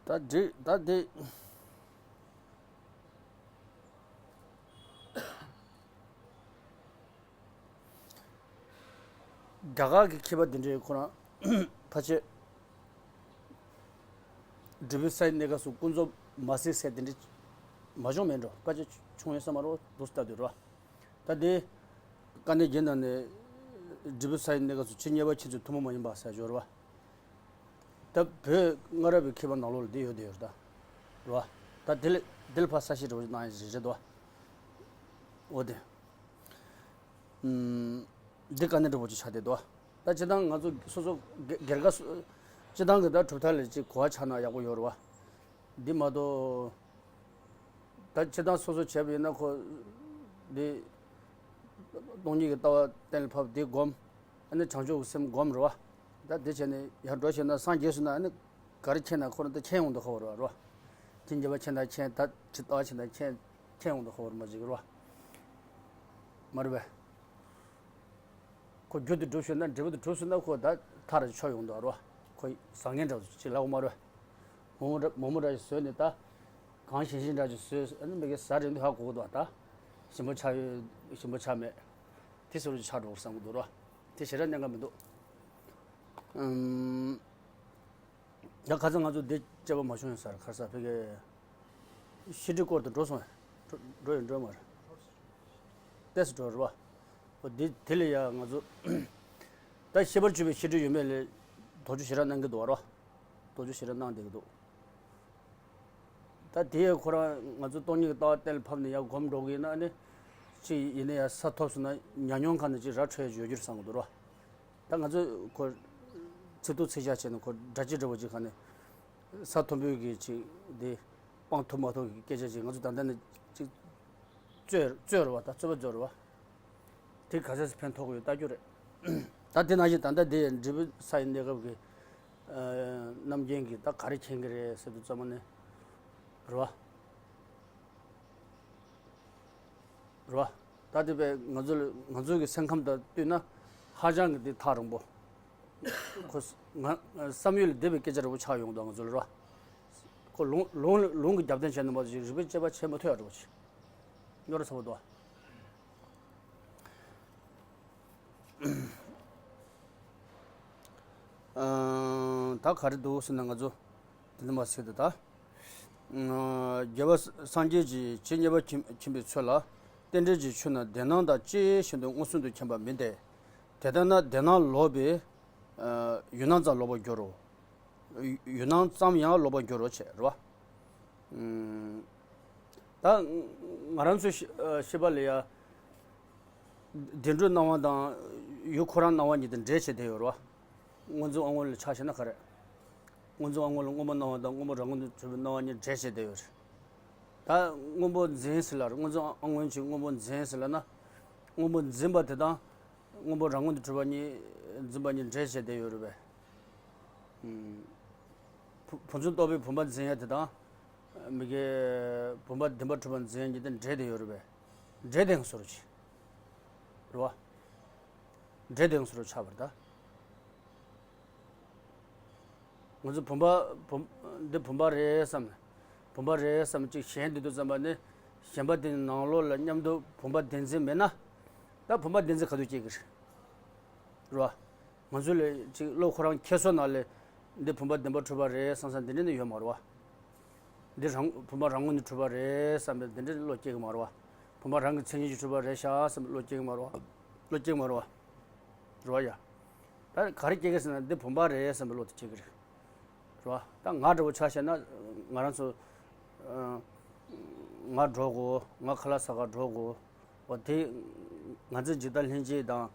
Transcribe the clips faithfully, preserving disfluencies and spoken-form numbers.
ད་འགྲིག་ད་འདི། རྒྱ་གར་གྱི་མཁས་པ་འདི་འདྲའི་ཁོ་རང་ཕལ་ཆེར་འབྲས་བུ་ས་ཡི་གནས་སྐབས་སུ་ཀུན་རྫོབ་མ་སྲིད་ཟེར་དེ་འདྲ་མ་བྱུང་མེད་འགྲོ། ཕལ་ཆེར་བྱུང་ཡོད་ས་མ་རེད། འདུག་སེ་ལྟ་དུས་རེད་བ། ད་དེ་དཀའ་གནད་བརྒྱད་ནང་ནས་འབྲས་བུ་ས་ཡི་གནས་སྐབས་སུ་ཇི་སྙེད་པ་མཁྱེན་ཚུལ་ཐུན་མོང་མ་ཡིན་པ་ཟེར་ཡོད་རེད་བ། ད་བོད་སྔ་རབས་པའི་མཁས་པ་ནང་ལོགས་ལ་འདི་ཡོད་དེ་ཡོད་རེད་ད། རེད་བ། ད་དེ་ལ་དེ་ལ་ཕར་གསལ་བཤད་འདྲ་བོ་ཅིག་གནང་ཡ་རེད་རེད་དོ། འོ་དེ། ཨུམ། འདི་དཀའ་གནད་འདྲ་བོ་ཅིག་ཆགས་བསྡད་འདུག་ད་སྤྱིར་བཏང་ང་ཚོ་སོ་སོ་སྒེར་སྒེར་ག་སོ་སྤྱིར་བཏང་གི་ད་གྲུབ་མཐའ་ལ་ཅིག་གོ་བ་ཆགས་ན་ཡག་པོ་ཡོད་རེད་བ། འདི་མ་གཏོགས། ད་སྤྱིར་བཏང་སོ་སོ་བྱས་པ་ཡིན་ན་ཁོ། འདི། སྟོང་ཉིད་ཀྱི་ལྟ་བ་གཏན་ལ་ཕབ་འདི་སྒོམ། ཨ་ནི་བྱང་ཆུབ་ཀྱི་སེམས་སྒོམ་རེད་བ། ད་འདི་བྱས་ནས་ཡར་འགྲོ་བྱས་ན་སངས་རྒྱས་སུ་ན་ཨ་ནི་ག་རེ་མཁྱེན་ན་ཁོ་རང་ད་མཁྱེན་ཡོང་དུ་ཁ་བ་རེད་བ། ཐེངས་བརྒྱད་པ་མཁྱེན་ན་མཁྱེན། ད་ཇི་ལྟ་བ་བྱས་ན་མཁྱེན། མཁྱེན་ཡོང་དུ་ཁ་བ་རེད་མ་ཅིག་རེད་བ། མ་རེད་པས། ཁོ་རྒྱུ་དེ་སྒྲུབ་ཤེས་ན་འབྲས་བུ་དེ་གྲུབ་སོང་ན་ཁོ་ད་མཐར་ཆོག་ཡོང་དུ་རོ། ཁོ་བཟང་ངན་འདྲ་ཅིག་ལབ་དགོས་མ་རེད། མོག་མོག་འདྲ་མོག་མོག་འདྲ་ཞིག་བཟོས་ནས་ད། གང་ཞིམ་ཞིམ་འདྲ་ཅིག་བཟོས་ཨ་ནི་མི་གི་ཟ་རེ་འདི་ཧ་གོ་གི་འདུག་ད། ཞིམ་པོ་ཆགས་ཡོད་ཞིམ་པོ་ཆགས་མེད། དེ་བཟོ་འདྲ་ཅིག་ཆགས་འགྲོ་གི་བསམ་གི་འདུག་རོ། དེ་ཞེ་དྲག་གནད་འགག་མི་འདུག་ཨུམ། ཡང་ཁ་སང་ང་ཚོ་འདི་བཅར་བ་མ་བྱུང་ཡོད་ས་རེད། ཁ་སང་ཕ་གི་ཤི་ཁྲི་སྐོར་དུ་འགྲོ་སོང་། འགྲོ་འགྲོ་ཡོད་འགྲོ་མ་རེད། ཏེས་འགྲོ་རེད་བ། འོ་འདི་དེ་ལ་ཡ་ང་ཚོ་ད་ཤེས་པར་བྱེད་པའི་ཤི་ཁྲི་ཡོད་མེད་ལས་དོགས་གཅོད་ཞེ་དྲག་གནང་གི་འདུག་བ་རོ། དོགས་གཅོད་ཞེ་དྲག་གནང་བསྡད་ཀྱི་འདུག་ད་དེ་ཡ་ཁོ་རང་ང་ཚོ་སྟོང་ཉིད་ཀྱི་ལྟ་བ་གཏན་ལ་ཕབ་ནས་ཡ་སྒོམ་འགྲོ་གི་ཡིན་ན་ཨ་ནི། ཅིག་ཡིན་ན་ཡ་ས་ཐོབ་སོང་ན་ཉམས་མྱོང་ཁ་ནས་ཅིག་ར་འཕྲོད་ཡ་ཡོད་རྒྱུ་རེད་བསམ་གི་འདུག་རོ། ད་ང་ཚོས་ཁོ་ཚིག་ཐོ་ཚིག་བཞག་བྱས་ནས་ཁོ་སྒྲ་སྤྱི་འདྲ་བོ་ཅིག་ག་ནས་ས་མཐོན་པོའི་གི་ཅིག་འདི་སྤང་ཐུབ་མ་ཐུབ་ཀྱི་སྐད་ཆ་ཅིག་ང་ཚོ་ད་ལྟ་ནས་ཅིག་རྩོད་རྩོད་རེད་བ། ད་རྩོད་པ་རྩོད་རེད་བ། དེ་ག་ཚད་ཕན་ཐོགས་ཀྱི་ཡོད་ལྟ་རྒྱུ་རེད། ད་དེ་ནང་བཞིན་ད་ལྟ་དེ་འབྲས་བུ་ས་ཡི་གནས་སྐབས་ཀྱི་རྣམ་མཁྱེན་གྱི་ད་ག་རེ་མཁྱེན་གྱི་རེད་ཟེར་དུས་ཙམ་པ་ནས་རེད་བ། རེད་བ། ད་དེ་བས་ང་ཚོ་ལ་ང་ཚོའི་གི་སེམས་ཁམས་དང་བསྟུན་ན་ཧ་ཅང་གི་དེ་ཐག་རིང་པོ། ཁོ་ང་བསམ་ཡུལ་ལས་འདས་པའི་སྐད་ཆ་རེ་བོ་ཆགས་ཡོང་འདུག་ང་ཚོ་ལ་རེད་བ། ཁོ་ལུང་ལུང་ལུང་གི་རྒྱབ་རྟེན་བྱས་ནས་མ་གཏོགས་རིག་པའི་དཔྱད་པ་བྱེད་མ་ཐུབ་ཡ་འདྲ་བོ་ཆེ། རྙོག་དྲ་ཚ་པོ་འདུག་ཨ། ད་ག་རེ་འདུག་ཟེར་ན་ང་ཚོ་དེ་འདྲ་མ་ཟེར་ཏེ་ད། ཨ། རྒྱལ་བ་སངས་རྒྱས་ཀྱིས་ཇི་སྙེད་པ་མཁྱེན་མཁྱེན་པའི་ཚུལ་ལ་རྟེན་འབྲེལ་གྱི་ཆོས་རྣམས་བདེན་སྣང་དང་ཇི་བཞིན་དུ་མངོན་སུམ་དུ་མཁྱེན་པ་མིན་ཏེ། དེ་ལྟར་ན་བདེན་སྣང་ལོག་པས། ཨ། ཡུལ་སྣང་ཙམ་ལོག་པར་འགྱུར་རོ། ཡུལ་སྣང་ཙམ་ཡང་ལོག་པར་འགྱུར་རོ་ཅེས་རེད་བ། ཨུམ། ད་ང་རང་ཚོའི་ཤེས་ཤེས་པ་ལ་ཡ། བདེན་གྲུབ་སྣང་བ་དང་ཡུལ་ཁོ་རང་སྣང་བ་གཉིས་དེ་འདྲེས་བྱས་བསྡད་ཡོད་རེད་བ། སྔོ་འཛིན་དབང་མངོན་ལ་ཆ་བཞག་ན་ག་རེ། སྔོ་འཛིན་དབང་མངོན་ལ་སྔོན་པོ་སྣང་བ་དང་སྔོན་པོ་རང་ངོས་ནས་གྲུབ་པའི་སྣང་བ་གཉིས་འདྲེས་བྱས་བསྡད་ཡོད་རེད། ད་སྔོན་པོ་འཛིན་ཟེར་ལ་རེད། སྔོ་འཛིན་དབང་མངོན་གྱིས་སྔོན་པོ་འཛིན་ཟེར་ལབ་ན། སྔོན་པོ་འཛིན་པ་དེ་དང་། སྔོན་པོ་རང་ངོས་ནས་གྲུབ་པ་གཉིས་འཛིན་པ་གཉིས་འདྲེས་བྱས་བསྡད་ཡོད་རེད་པས། ཨུམ། བུ་བུམ་ཆུང་རྟོགས་པས་བུམ་པ་འཛིན་ཡ་དེ་དང་། མི་དགེ་བུམ་པ་བདེན་པར་གྲུབ་པ་འཛིན་ཡ་གཉིས་དེ་འདྲེས་བསྡད་ཡོད་རེད་པས། འདྲེས་བསྡད་ཡོད་བཟོ་འདྲ་ཅིག་རེད་བ། འདྲེས་བསྡད་ཡོད་བཟོ་འདྲ་ཆགས་པ་རེད་ད། ང་ཚོ་བུམ་པ་བུམ་འདི་བུམ་པ་རེད་བསམ། བུམ་པ་རེད་བསམ་ཅིག་ཞེན་བསྡད་དུས་ཙམ་པ་ནི། ཞེན་པ་དེ་ནང་ལོགས་ལ་མཉམ་དུ་བུམ་པ་བདེན་འཛིན་མེད་ན། ད་བུམ་པ་བདེན་འཛིན་ག་དུས་སྐྱེ་གི་རེད། རེད་བ། ང་ཚོ་ལ་ཅིག་བློ་ཁོ་རང་འཁྱེར་སོ་ནང་ལ། འདི་བུམ་པ་བདེན་པར་གྲུབ་པ་རེད་བསམ་བསམ་འདི་འདྲ་ནི་ཡོད་མ་རེད་བ། འདི་རང་བུམ་པ་རང་ངོས་ནས་གྲུབ་པ་རེད་བསམ་པའི་འདི་འདྲའི་བློ་སྐྱེ་གི་མ་རེད་བ། བུམ་པ་རང་གི་མཚན་ཉིད་ཀྱིས་གྲུབ་པ་རེད་ཤག་བསམ་པའི་བློ་སྐྱེ་གི་མ་རེད་བ། བློ་སྐྱེ་གི་མ་རེད་བ། རེད་བ་ཡ། ད་ག་རེ་སྐྱེ་གི་ཟེར་ན་འདི་བུམ་པ་རེད་བསམ་པའི་བློ་དེ་སྐྱེ་གི་རེད། རེད་བ། ད་ང་འདྲ་བོ་ཆ་བཞག་ན་ང་རང་ཚོ། ཨ། ང་འགྲོ་དགོས། ང་ཁ་ལག་ཟ་ག་འགྲོ་དགོས། འོ་དེ་ང་ཚོའི་འཇིག་ལྟ་ལྷན་སྐྱེས་དང་།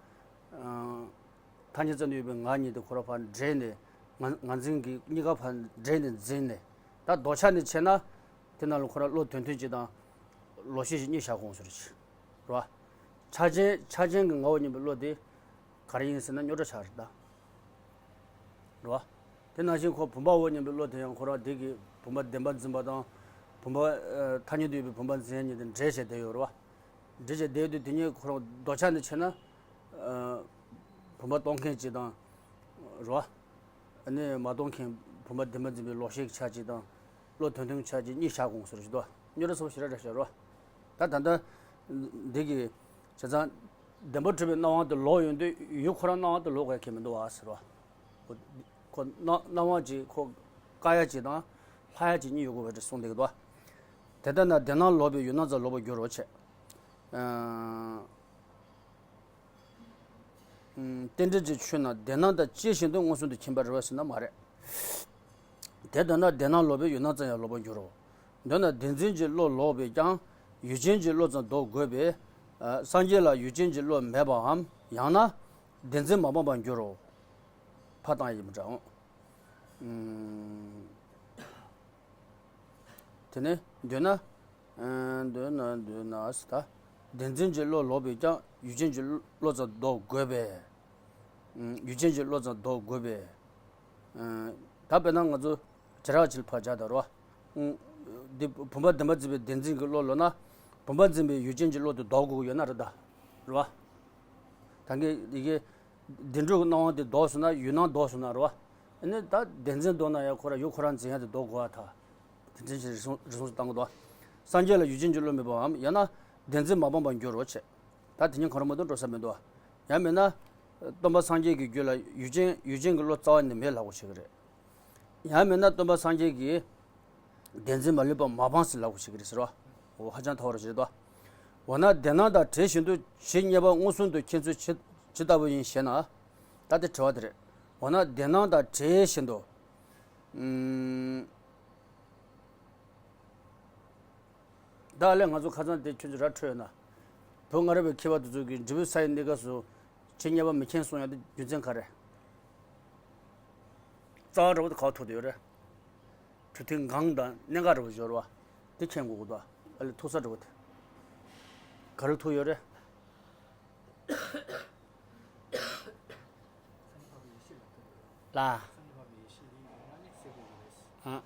ཨ། ཐ་སྙད་ཙམ་དུ་ཡོད་པའི་ང་གཉིས་དེ་ཁོ་རང་ཕར་འདྲེས་ནས། ང་ང་འཛིན་གྱི་གཉིས་ཀ་ཕར་འདྲེས་ནས་འཛིན་ནས། ད་ལྡོག་ཕྱོགས་ནས་བྱས་ན། དེ་ནང་ལ་ཁོ་རང་བློ་དོན་མཐུན་གཅིག་དང་། ལོག་ཤེས་ཤིག་གཉིས་བཞག་དགོས་ཟེར་གྱི། རེད་བ། ཆགས་ཅན་ཆགས་ཅན་གྱི་ངའོ་སྙམ་པའི་བློ་དེ། ག་རེ་ཡིན་ཟེར་ན་རྙོག་དྲ་ཆགས་རེད་ད། རེད་བ། དེ་ནང་བཞིན་ཁོ་བུམ་པའོ་སྙམ་པའི་བློ་དེ་ཡང་ཁོ་རང་དེ་གི་བུམ་པ་བདེན་པར་འཛིན་པ་དང་། བུམ་པ། ཨ། ཐ་སྙད་དུ་ཡོད་པའི་བུམ་པ་འཛིན་ཡ་གཉིས་དེ་འདྲེས་བྱས་བསྡད་ཡོད་རེད་བ། འདྲེས་བྱས་བསྡད་དུས་དེ་གཉིས་ཁོ་རང་ལྡོག་ཕྱོགས་ནས་བྱས་ན། ཨ། བུམ་པ་སྟོང་མཁན་གཅིག་དང་། རེད་བ། ཨ་ནི་མ་སྟོང་མཁན་བུམ་པ་བདེན་པར་འཛིན་པའི་ལོག་ཤེས་ཀྱི་ཆ་གཅིག་དང་ བློ་དོན་མཐུན་ཆ་གཅིག་གཉིས་བཞག་དགོངས་ཟེར་ཞུ་དོ། སྨྱོ་ར་ཚ་པོ་ཞེ་དྲག་རེད་ཤག་རོ། ད་ད་ལྟ་འདི་གི་བྱས་ཙང་བདེན་པར་གྲུབ་པའི་སྣང་བ་དེ་ལོག་ཡོང་དུས་ཡུལ་ཁོ་རང་སྣང་བ་དེ་ལོག་དགོས་ཀྱི་མི་འདུག་བ་ཟེར་བ། ཁོ་ཁོ་སྣང་སྣང་བ་གཅིག་ཁོ་བཀག་ཡ་གཅིག་དང་ལྷག་ཡ་གཅིག་གཉིས་ཡོད་དགོས་པ་རེད་གསུངས་བསྡད་ཀྱི་འདུག་དེ་ལྟ་ན་བདེན་སྣང་ལོག་པའི་ཡུལ་སྣང་ཙམ་ལོག་པར་འགྱུར་རོ་བྱས། རྟེན་འབྲེལ་གྱི་ཆོས་རྣམས་བདེན་སྣང་དང་བཅས་བཞིན་དུ་མངོན་སུམ་དུ་མཁྱེན་པ་རེད་བ་ཟེར་ན་མ་རེད། དེ་ལྟ་ན་བདེན་སྣང་ལོག་པའི་ཡུལ་སྣང་ཙམ་ཡང་ལོག་པར་འགྱུར་རོ། མདོར་ན་བདེན་འཛིན་གྱི་བློ་ལོག་པས་ཀྱང་ཡུལ་ཅན་གྱི་བློ་ཙམ་ལྡོག་དགོས་པས། སངས་རྒྱས་ལ་ཡུལ་ཅན་གྱི་བློ་མེད་པའམ་ཡང་ན་བདེན་འཛིན་མ་སྤངས་པར་འགྱུར་རོ། ཕ་བཏང་ཡིན་པ་འདྲ་འོང་། དེ་ནས་འདོད་ན། འདོད་ན་འདོད་ན་ཟེར་ད། བདེན་འཛིན་གྱི་བློ་ལོག་པས་ཀྱང་ཡུལ་ཅན་གྱི་བློ་ཙམ་ལྡོག་དགོས་པས། ཡུལ་ཅན་གྱི་བློ་ཙམ་ལྡོག་དགོས་པས། ད་དཔེར་ན་ང་ཚོ་བྱེ་བྲག་ཕྱིར་ཕར་སྦྱར་ད་རོ། འདི་བུམ་པ་བདེན་པར་འཛིན་པའི་བདེན་འཛིན་གྱི་བློ་ལོག་ན། བུམ་པ་འཛིན་པའི་ཡུལ་ཅན་གྱི་བློ་དེ་ལྡོག་དགོས་ཀྱི་ཡོད་ན་རེད་ད། རེད་བ། ད་གིན་ཡི་གེ་བདེན་གྲུབ་ཀྱི་སྣང་བ་དེ་ལྡོག་སོང་ན་ཡུལ་སྣང་ལྡོག་སོང་ན་རེད་བ། ཨ་ནི་ད་བདེན་འཛིན་ལྡོག་ན་ཡང་ཁོ་རང་ཡུལ་ཁོ་རང་འཛིན་ཡ་དེ་ལྡོག་དགོས་པ་ད། བདེན་འཛིན་གྱི་རིགས་གསུངས་རིགས་གསུངས་སུ་བཏང་གི་འདུག་སངས་རྒྱས་ལ་ཡུལ་ཅན་གྱི་བློ་མེད་པའམ་ཡང་ན་བདེན་འཛིན་མ་སྤངས་པར་འགྱུར་རོ་བྱས། ད་དེ་གཉིས་གང་རུང་མ་གཏོགས་འགྲོ་ས་མི་འདུག་ཡང་མིན་ན། སྟོན་པ་སངས་རྒྱས་ཀྱི་རྒྱུད་ལ་ཡུལ་ཅན་ཡུལ་ཅན་གྱི་བློ་རྩ་བ་ནས་མེད་ལབ་དགོས་ཤེས་ཀྱི་རེད། ཡང་མིན་ན་སྟོན་པ་སངས་རྒྱས་ཀྱིས་བདེན་འཛིན་མ་ལུས་པ་མ་སྤངས་ཟེར་ལབ་དགོས་ཤེས་ཀྱི་རེད་ཟེར་བ། འོ་ཧ་ཅང་ཐོག་རེ་བྱེད་དོ། འོ་ན་བདེན་སྣང་དང་བྲལ་བཞིན་དུ་ཇི་སྙེད་པ་མངོན་སུམ་དུ་མཁྱེན་ཚུལ་ཇི་ཇི་ལྟ་བུ་ཡིན་ཞེ་ན། ད་དེ་དྲི་བ་དེ་རེད། འོ་ན་བདེན་སྣང་དང་བྲལ་བཞིན་དུ། ཨུམ། ད་ཨ་ལས་ང་ཚོ་ཁ་སང་དེ་ཁྱོད་ཚོ་ར་འཕྲོད་ཡོད་ན། བོད་སྔ་རབས་པའི་མཁས་པ་དེ་ཚོ་གིས་འབྲས་བུ་ས་ཡི་གནས་སྐབས་སུ་ཇི་སྙེད་པ་མི་མཁྱེན་གསུང་ཡ་དེ་རྒྱུ་མཚན་ག་རེ། རྩ་བ་འདྲ་བོ་དེ་ག་པར་ཐུག་བསྡད་ཡོད་རེད། གྲུབ་མཐའི་འགངས་དང་གནད་འགག་འདྲ་བོ་ཞིག་ཡོད་རེད་བ། དེ་མཁྱེན་དགོས་ཀྱི་འདུག་ཨ་ལས་ཐུག་ས་འདྲ་བོ་དེ། ག་རེ་ཐུག་ཡོད་རེད། ལ། ཨ།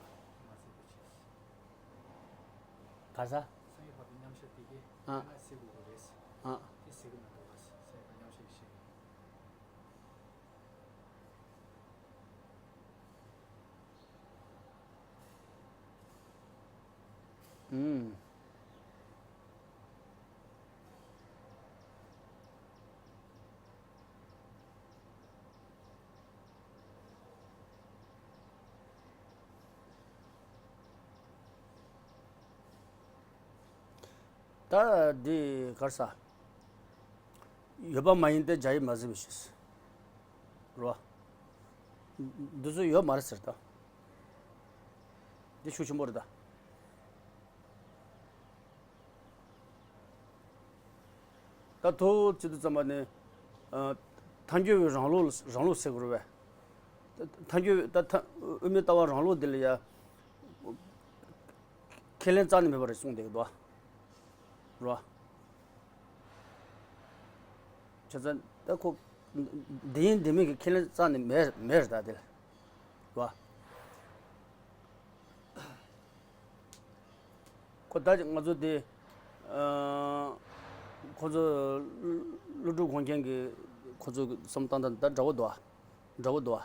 ག་ས། ཨ། ཨུམ། ད་འདི་གར་ས། ཡོད་པ་མ་ཡིན་ཏེ་བྱ་ཡིས་མ་གཟིར་བའི་ཕྱིར། རོ། འདི་ཚོ་ཡོད་མ་རེད་ཟེར་ད། འདི་ཤུགས་ཆེན་པོ་རེད་ད། ད་ཐོག་བརྩིས་དུས་ཙམ་པ་ནས། ཐལ་འགྱུར་བའི་རང་ལུགས་རང་ལུགས་ཟེར་དགོས་རེད་པས། ཐལ་འགྱུར་ད་ཐ་དབུ་མའི་ལྟ་བ་རང་ལུགས་འདི་ལ་ཡ། ཁས་ལེན་རྩ་ནས་མེད་པ་རེད་གསུངས་བསྡད་ཀྱི་འདུག་རོ། བྱས་ཙང་ད་ཁོ། འདི་ཡིན་འདི་མིན་གྱི་ཁས་ལེན་རྩ་ནས་མེད་མེད་རེད་ད་དེ་ལ། རོ། ཁོ་ད་ང་ཚོ་དེ། ཁོ་ཚོ་ཀླུ་སྒྲུབ་དགོངས་རྒྱན་གྱི་ཁོ་ཚོ་བསམ་བློ་བཏང་སྟངས་ད་འདྲ་བོ་འདུག་ཨ། འདྲ་བོ་འདུག་ཨ།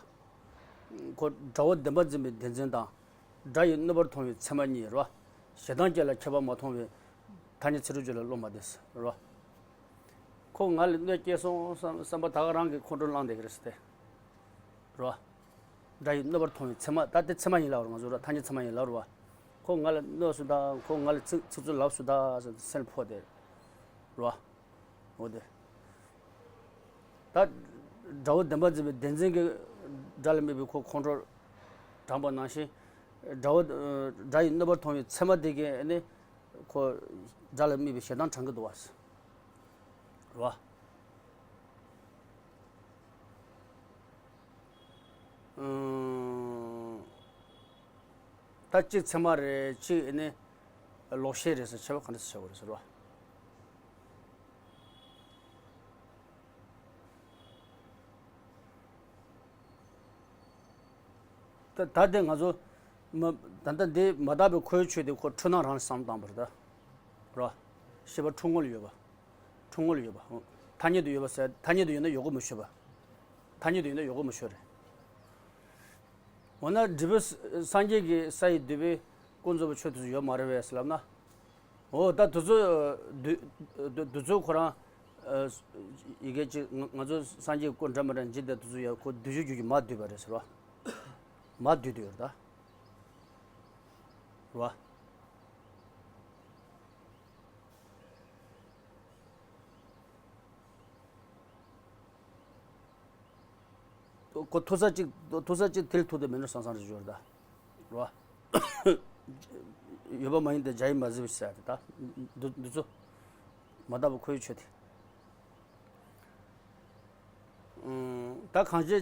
ཁོ་དགྲ་བོ་བདེན་པར་འཛིན་པའི་བདེན་འཛིན་དང་། དགྲ་ཡི་གནོད་པར་མཐོང་བའི་ཚད་མ་གཉིས་རེད་བ། ཞེ་སྡང་སྐྱེ་ལ་ཁྱབ་པ་མ་མཐོང་བའི་ཐ་སྙད་ཚིག་འབྲུ་བཅུ་ལ་བློ་མ་བདེ་ཟེར་རེད་བ། ཁོ་ང་ལ་གནོད་སྐྱེལ་སོང་བསམ་བསམ་པ་ད་ག་རང་གི་ཁོང་ཁྲོ་ལངས་བསྡད་ཀྱི་རེད་ཟེར་ཏེ། རེད་བ། དགྲ་ཡི་གནོད་པར་མཐོང་བའི་ཚད་མ་ད་དེ་ཚད་མ་ཡིན་ལབ་རེད་ང་ཚོ་ར་ཐ་སྙད་ཚད་མ་ཡིན་ལབ་རེད་བ། ཁོ་ང་ལ་གནོད་སོང་ད་ཁོ་ང་ལ་ཚིག་ཚིག་རྩུབ་ལབ་སོང་ད་ཟེར་ཏེ་སེམས་ཕོག་བསྡད་རེད་བ། འོ་དེ། ད། དགྲ་བོ་བདེན་པར་འཛིན་པའི་བདེན་འཛིན་གྱི་དགྲ་ལ་དམིགས་པའི་ཁོ་ཁོང་ཁྲོ་དྲངས་པ་ནང་བཞིན། དགྲ་བོ། དགྲ་ཡི་གནོད་པར་མཐོང་བའི་ཚད་མ་དེ་གས་ནི། ཁོ། དགྲ་ལ་དམིགས་པའི་ཞེ་སྡང་དྲངས་ཀྱི་འདུག་བ། རེད་བ། ཨང་། ད་གཅིག་ཚད་མ་རེད་གཅིག་ནི། ལོག་ཤེས་རེད་ཟེར་བྱས་པ་ག་འདྲ་ཟེར་བྱ་བ་རེད་ཟེར་བ། ད་ད་དེ་ང་ཚོ་མ་ད་ལྟ་འདི་མ་དག་པའི་ཁོའི་ཆོས་དེ་ཁོ་འཁྲུལ་སྣང་རང་བསམ་བཏང་བ་རེད་ད། རོ། ཤེས་པ་འཁྲུལ་ངོ་ལ་ཡོད་པ། འཁྲུལ་ངོ་ལ་ཡོད་པ། ཐ་སྙད་དུ་ཡོད་པ་ཟེར་ཐ་སྙད་དུ་ཡོད་ན་ཡོད་དགུ་མི་ཤོད་པ། ཐ་སྙད་དུ་ཡོད་ན་ཡོད་དགུ་མི་ཤོད་རེད། འོ་ན་འབྲས་བུ་སངས་རྒྱས་ཀྱི་ས་ཡི་འདུས་པའི་ ཀུན་རྫོབ་པའི་ཆོས་དེ་ཚོ་ཡོད་མ་རེད་པས་ལབ་ན། འོ་ད་དེ་ཚོ་དུས་དུས་ཚོད་ཁོ་རང་ཡི་གེ་ཅིག་ང་ཚོ་སངས་རྒྱས་སྐུ་འདྲ་མི་འདྲ་འཇིག་རྟེན་དེ་ཚོ་ཡོད་ཁོ་བསྡུས་རྒྱུ་རྒྱུ་རྒྱུ་མ་བསྡུས་པ་རེད་ཟེར་བ། མ་བསྡུས་དུས་ཡོད་ད། རེད་བ། ཁོ་ཐུག་ས་གཅིག་ཐུག་ས་གཅིག་དེ་ལ་ཐུག་དེ་མིན་འགྲོ་སང་སང་རེ་འབྱོར་ད། རོ། ཡོད་པ་མ་ཡིན་ཏེ་བྱ་ཡིས་མ་བཟོད་པའི་ཟེར་ཏེ་ད། འདི་འདི་ཚོ། མ་དག་པའི་ཁོའི་ཆོས་དེ། ད་གང་ཅི།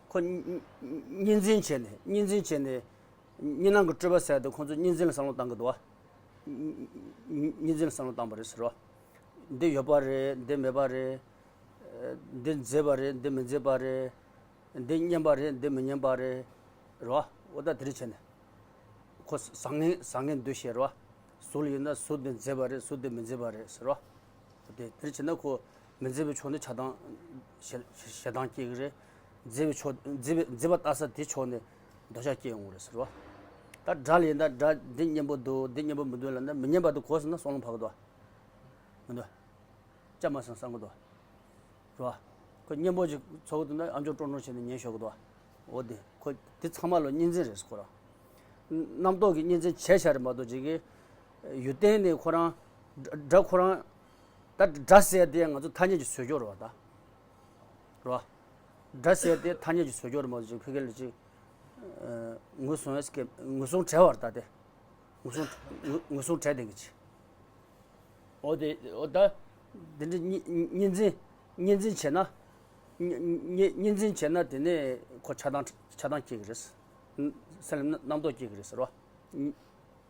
ཁོ་གཉིས་འཛིན་བྱས་ནས་གཉིས་འཛིན་བྱས་ནས། གཉིས་སྣང་གི་སྤྲོས་པ་ཟེར་ཏེ་ཁོང་ཚོ་གཉིས་འཛིན་ལ་བསམ་བློ་བཏང་གི་འདུག་བ། གཉིས་འཛིན་ལ་བསམ་བློ་བཏང་པ་རེད་ཟེར་བ། འདི་ཡོད་པ་རེད། འདི་མེད་པ་རེད། འདི་མཛེས་པ་རེད། འདི་མི་མཛེས་པ་རེད། འདི་སྙན་པ་རེད། འདི་མི་སྙན་པ་རེད། རེད་བ། འོ་ད་དེ་རིང་བྱས་ནས། ཁོ་བཟང་ངན་བཟང་ངན་འདུ་ཤེས་རེད་བ། གཟུགས་ལ་ཡིན་ན་གཟུགས་འདི་མཛེས་པ་རེད། གཟུགས་འདི་མི་མཛེས་པ་རེད་ཟེར་བ། འོ་དེ་དེ་རིང་བྱས་ན་ཁོ་མི་མཛེས་པའི་ཕྱོགས་ནས་ཆགས་སྡང་ཞེ་ཞེ་སྡང་སྐྱེ་གི་རེད། མཛེས་པའི་ཕྱོགས་མཛེས་པའི་མཛེས་པ་ལྟ་ས་དེ་ཕྱོགས་ནས་འདོད་ཆགས་སྐྱེ་ཡོང་གི་རེད་ཟེར་བ། ད་སྒྲ་ལ་ཡིན་ན་སྒྲ་འདི་སྙན་པོ་འདུག་འདི་སྙན་པོ་མི་འདུག་ལབ་ན་མི་སྙན་པ་དེ་གོ་སོང་ན་བསམ་བློ་འཕར་གི་འདུག་བ། མི་འདུག་ཅག་མ་སང་སང་གི་འདུག་རོ། ཁོ་སྙན་པོ་ཅིག་ཚོགས་འདུ་ན་ཨ་མཆོག་ཀྲོང་ཀྲོང་བྱས་ནས་ཉན་ཤོག་གི་འདུག་འོ་དེ་ཁོ་དེ་ཚང་མ་ལོ་གཉིས་འཛིན་རེད་ཁོ་རང་། རྣམ་རྟོག་གི་གཉིས་འཛིན་བྱས་བྱས་རེད་མ་གཏོགས་ཅིག་གི། ཡུལ་བརྟེན་ནས་ཁོ་རང་། སྒྲ་ཁོ་རང་། ད་སྒྲ་ཟེར་དེ་ང་ཚོ་ཐ་སྙད་ཀྱི་བཟོ་སྐྱོར་རེད་བ་ད། རོ། སྒྲ་ཟེར་དེ་ཐ་སྙད་ཀྱི་བཟོ་སྐྱོར་རེད་མ་གཏོགས་ཅིག་ཕ་གི་ལ་ཅིག་ངོས་བཟུང་ཡས་ཀྱི་ངོས་བཟུང་བྲལ་བ་རེད་ད་དེ། ངོས་བཟུང་ངོས་ངོས་བཟུང་བྲལ་བསྡད་ཀྱི་ཅིག་འོ་དེ་འོ་ད། འདི་འདྲ་གཉིས་གཉིས་འཛིན་གཉིས་འཛིན་བྱས་ན། གཉིས་གཉིས་གཉིས་འཛིན་བྱས་ན་དེ་ནས་ཁོ་ཆགས་སྡང་ཆགས་སྡང་སྐྱེ་གི་རེད། སེམས་ལ་རྣམ་རྟོག་སྐྱེ་གི་རེད་ཟེར་བ།